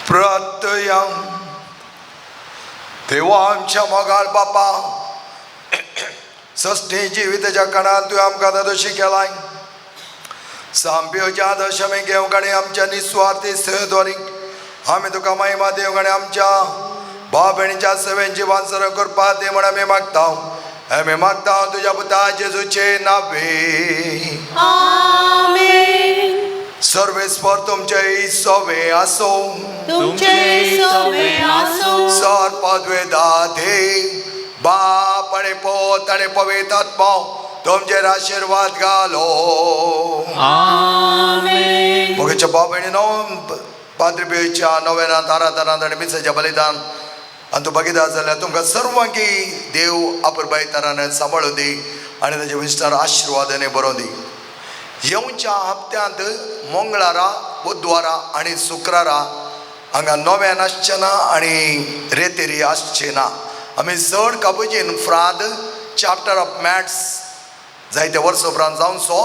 प्रार्थया. देवा आमच्या मोगाळ बापा, सस्ती जिविताच्या काळात तुवें आमकां दादोशी केलाय. सामप्योच्या आदर्श आमी घेवंक आनी आमच्या निस्वार्थी सेवेद्वारी आमी तुका महिमा दिवंक आनी आमच्या भाव भयणीच्या सेवेन जिवान सर करपा दी म्हण आमी मागता. आमी मागता तुज्या पुता जेजूचे नावे. आमेन. सर्वेस्पर तुमचे सोवे आसो. तुमचे सोवे आसो. सर पदवेदा देव बाप आनी पोत आनी पवित्र आत्मो तुमचेर आशिर्वाद घालो. आमेन. मोगेच्या भाव भयणीनो, पाद्रीच्या नव्यानात आराधनात आनी मिसाच्या बलिदान आनी तूं बगिता जाल्यार तुमकां सर्वांकी देव अपुरबाय तरान सांबाळूं दी आनी ताजे विस्तार आशिर्वादांनी बरोवं दी. येवच्या हप्त्यांत मंगळारा, बुधवारा आनी शुक्रारा हांगा नव्यान आसचें ना आनी रेतेरी आसचें ना. आमी चड काबुजीन फ्राद चॅप्टर ऑफ मॅथ्स जायते वर्सां उपरांत जावचो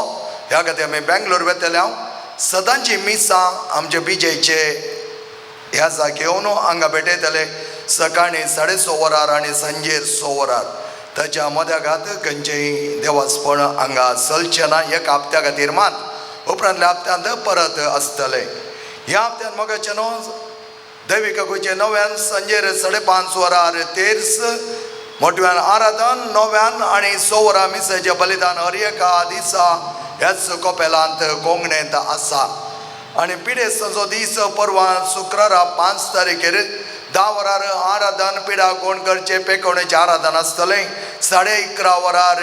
ह्या खातीर आमी बेंगलोर वेतले. हांव सदांची मिसां आमचे बिजेचे ह्या जाग्यार येवन हांगा भेटयतले सकाळीं 6:30 वरार आनी सांजेर 6 वरार. ताच्या मद्यागात खंयचेय देवासपण हांगा चलचें ना एका हप्त्या खातीर मात, उपरांतल्या हप्त्यांत परत आसतलें. ह्या हप्त्यान मोगाचें न्हू दैविकाचे नव्यान सांजेर 5:30 वरार तेर्स मोटव्यान आराधन नव्यान आनी 6 वरां मिसाचें बलिदान हर एका दिसा ह्याच कोपेलांत कोंकणेंत आसा. आनी पिडेस्तांचो दीस परवां शुक्रारा 5 तारखेर 10 वरार आराधन पिडा कोण करचें पेकोवणेचें आराधन आसतलें. 11:30 वरार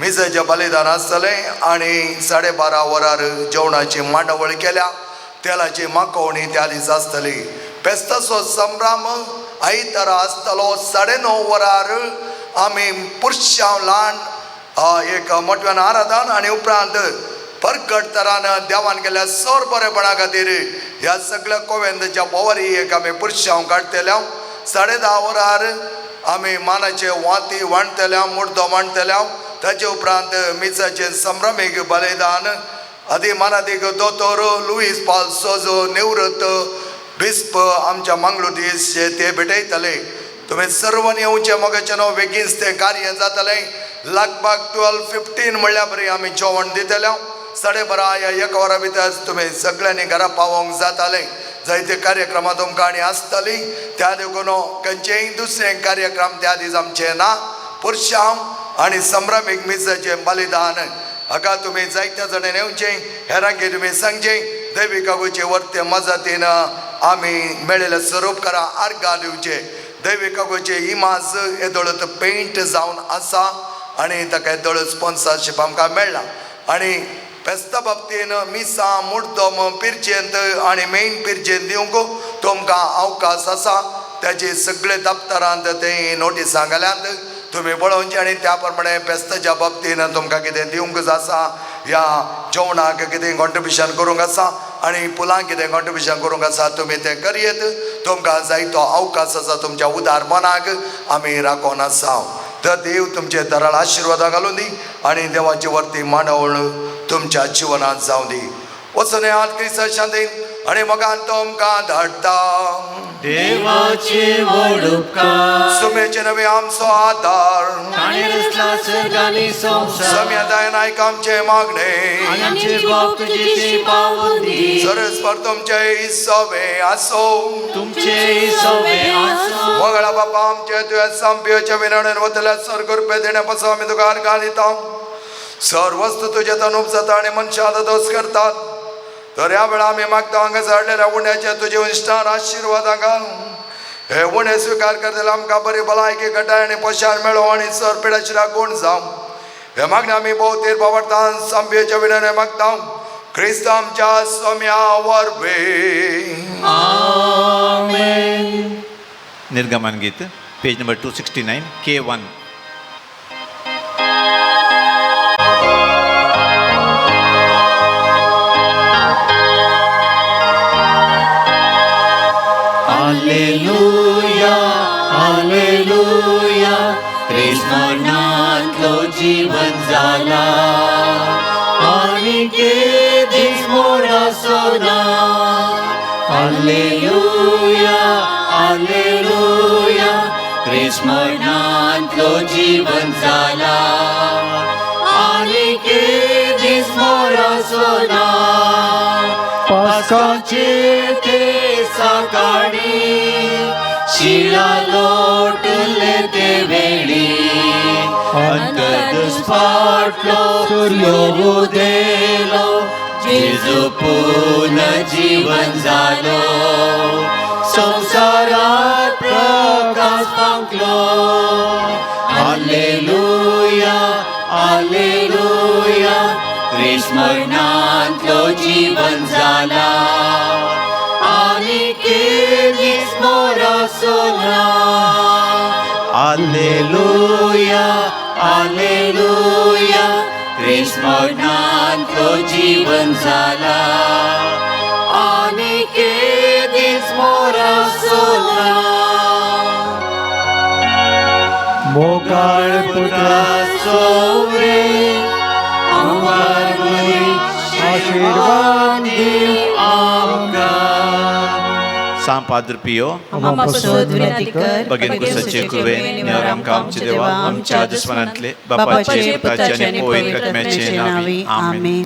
मिसाचें बलिदान आसतलें आनी 12:30 वरार जेवणाची मांडावळ केल्या तेलाची माकोवणी त्या दिसा आसतली. फेस्ताचो संभ्रम आयतारा आसतलो 9:30 वरार आमी पुरशांव ल्हान एक मोटव्यान आराधन आनी उपरांत परगट तरान देवान केल्या सर बरेपणा खातीर ह्या सगळ्या कोवेंदाच्या बोवारी एक आमी पुरशांव काडटले. 10:30 वरार आमी मानाचे वाती वांटतले, मुर्दो मांडटले. ताचे उपरांत मिसाचें संभ्रमीक बलिदान आदी मानादीक दोतोर लुईस पाल सोजो निवृत्त बिस्प आमच्या मंगळूर दीस ते भेटयतले. तुमी सर्वांनी येवचें मोगाचें न्हू बेगीनच तें कार्य जातलें. लगभग 12:15 म्हणल्यार बरी आमी जेवण दितले. 12:30 या 1 वरां भितर तुमी सगळ्यांनी घरा पावोवंक जातालें. जायते कार्यक्रमां तुमकां आनी आसतली त्या देखून खंयचेय दुसरें कार्यक्रम त्या दीस आमचें ना. पुरशांव आनी संभ्रमीक मिसाचें बलिदान हाका तुमी जायत्या जाणांनी येवचें, हेरांक तुमी सांगचें. दैवी कागूचे वर्ते मजतीन आमी मेळिल्लें स्वरूप करा आर्गां दिवचें. दैवी कागूचे इमाज येदोळत पेंट जावन आसा आनी ताका येदोळ स्पॉन्सरशीप आमकां मेळ्ळा. आनी फेस्ता बाबतीन मिसां मुर्दम पिरचेंत आनी मेन पिरचेंत दिवंक तुमकां अवकाश आसा. ताजे सगळे दप्तरांत ते नोटिसां घाल्यात तुमी पळोवचें आनी त्या प्रमाणे फेस्ताच्या बाबतीन तुमकां कितें दिवंक आसा या जेवणाक कितें कॉन्ट्रिब्युशन करूंक आसा आनी फुलांक कितें कॉन्ट्रिब्युशन करूंक आसा तुमी तें करयेत. तुमकां जायतो अवकाश आसा तुमच्या उदार मनाक आमी राखोन आसा. तर देव तुमचे दराळ आशिर्वादां घालून दी आनी देवाची वरती मांडवळ तुमच्या जिवनांत जावं दी. वचून हात क्रिस्ता शांतीन आनी मोगान तुमकां धाडटा. देवाचे व्हड उपकार. सुमेचे नवे आमचो आदार. ताणें रचला सर्ग आनी संवसार. सम्या दयान आयक आमचें मागणें. आनी आमचे बाप तुजेशी पावून दी. सरस्पर तुमचे सोवे आसो. तुमचे सोवे आसो. मोगळा बापा आमचे तुवें संपियोच्या विनवणेन वतल्या स्वर्ग रुपये देण्या पासून आमी तुका आर्गां दिता. सर्व वस्तू तुज्या तन उपजाता आनी मनशां दोस करतात. तर ह्या वेळा आमी मागता हांगा हाडलेल्या उण्याचे तुजे इश्टान आशिर्वादां घाल. हे उणे स्विकार करतले आमकां बरी भलायकी घटाय आनी पोशाण मेळो आनी सर पिडाशिरा गुण जावं. हे मागणें आमी भोवतेर बावडटान संपियोच्या विनवणे मागता क्रिस्त आमच्या सोम्या वरवीं. आमेन. निर्गमन गीत page number 269 K1. Alleluia, alleluia, Christ मरणांतलो जीवन जाला आनी दीस मोरासो ना. आलेलुया. क्रिस्मरणांतलो जीवन जाला आनीक दीस मोरासो ना. पास्काचे ते सकाळी शिळा लोटले ते वेळी अंतदुस्पाटलो सूर्यो उदेलो जेजू पुनर्जीवन जालो संवसारात प्रकाश फांकलो. आलेलुया आलेलुया क्रिस्मरणांतलो जीवन जाला आनीक दीस मोरासो ना. आलेलुया आलेलुया क्रिस्मरणांतलो जीवन जाला आनीक दीस मोरासो ना. मोगाळ पुत्रा सोवरे आमकां बरी आशिर्वाद दी आमकां. सांग पाद्र पियो आमकां पासत विनंती कर. बगेन कुसाचे कृपेन निवर आमकां आमचे देवा आमच्या दुस्मनांतले बापाचे पुताचे आनी पवित्र आत्म्याचे नांवी. आमेन. आमेन.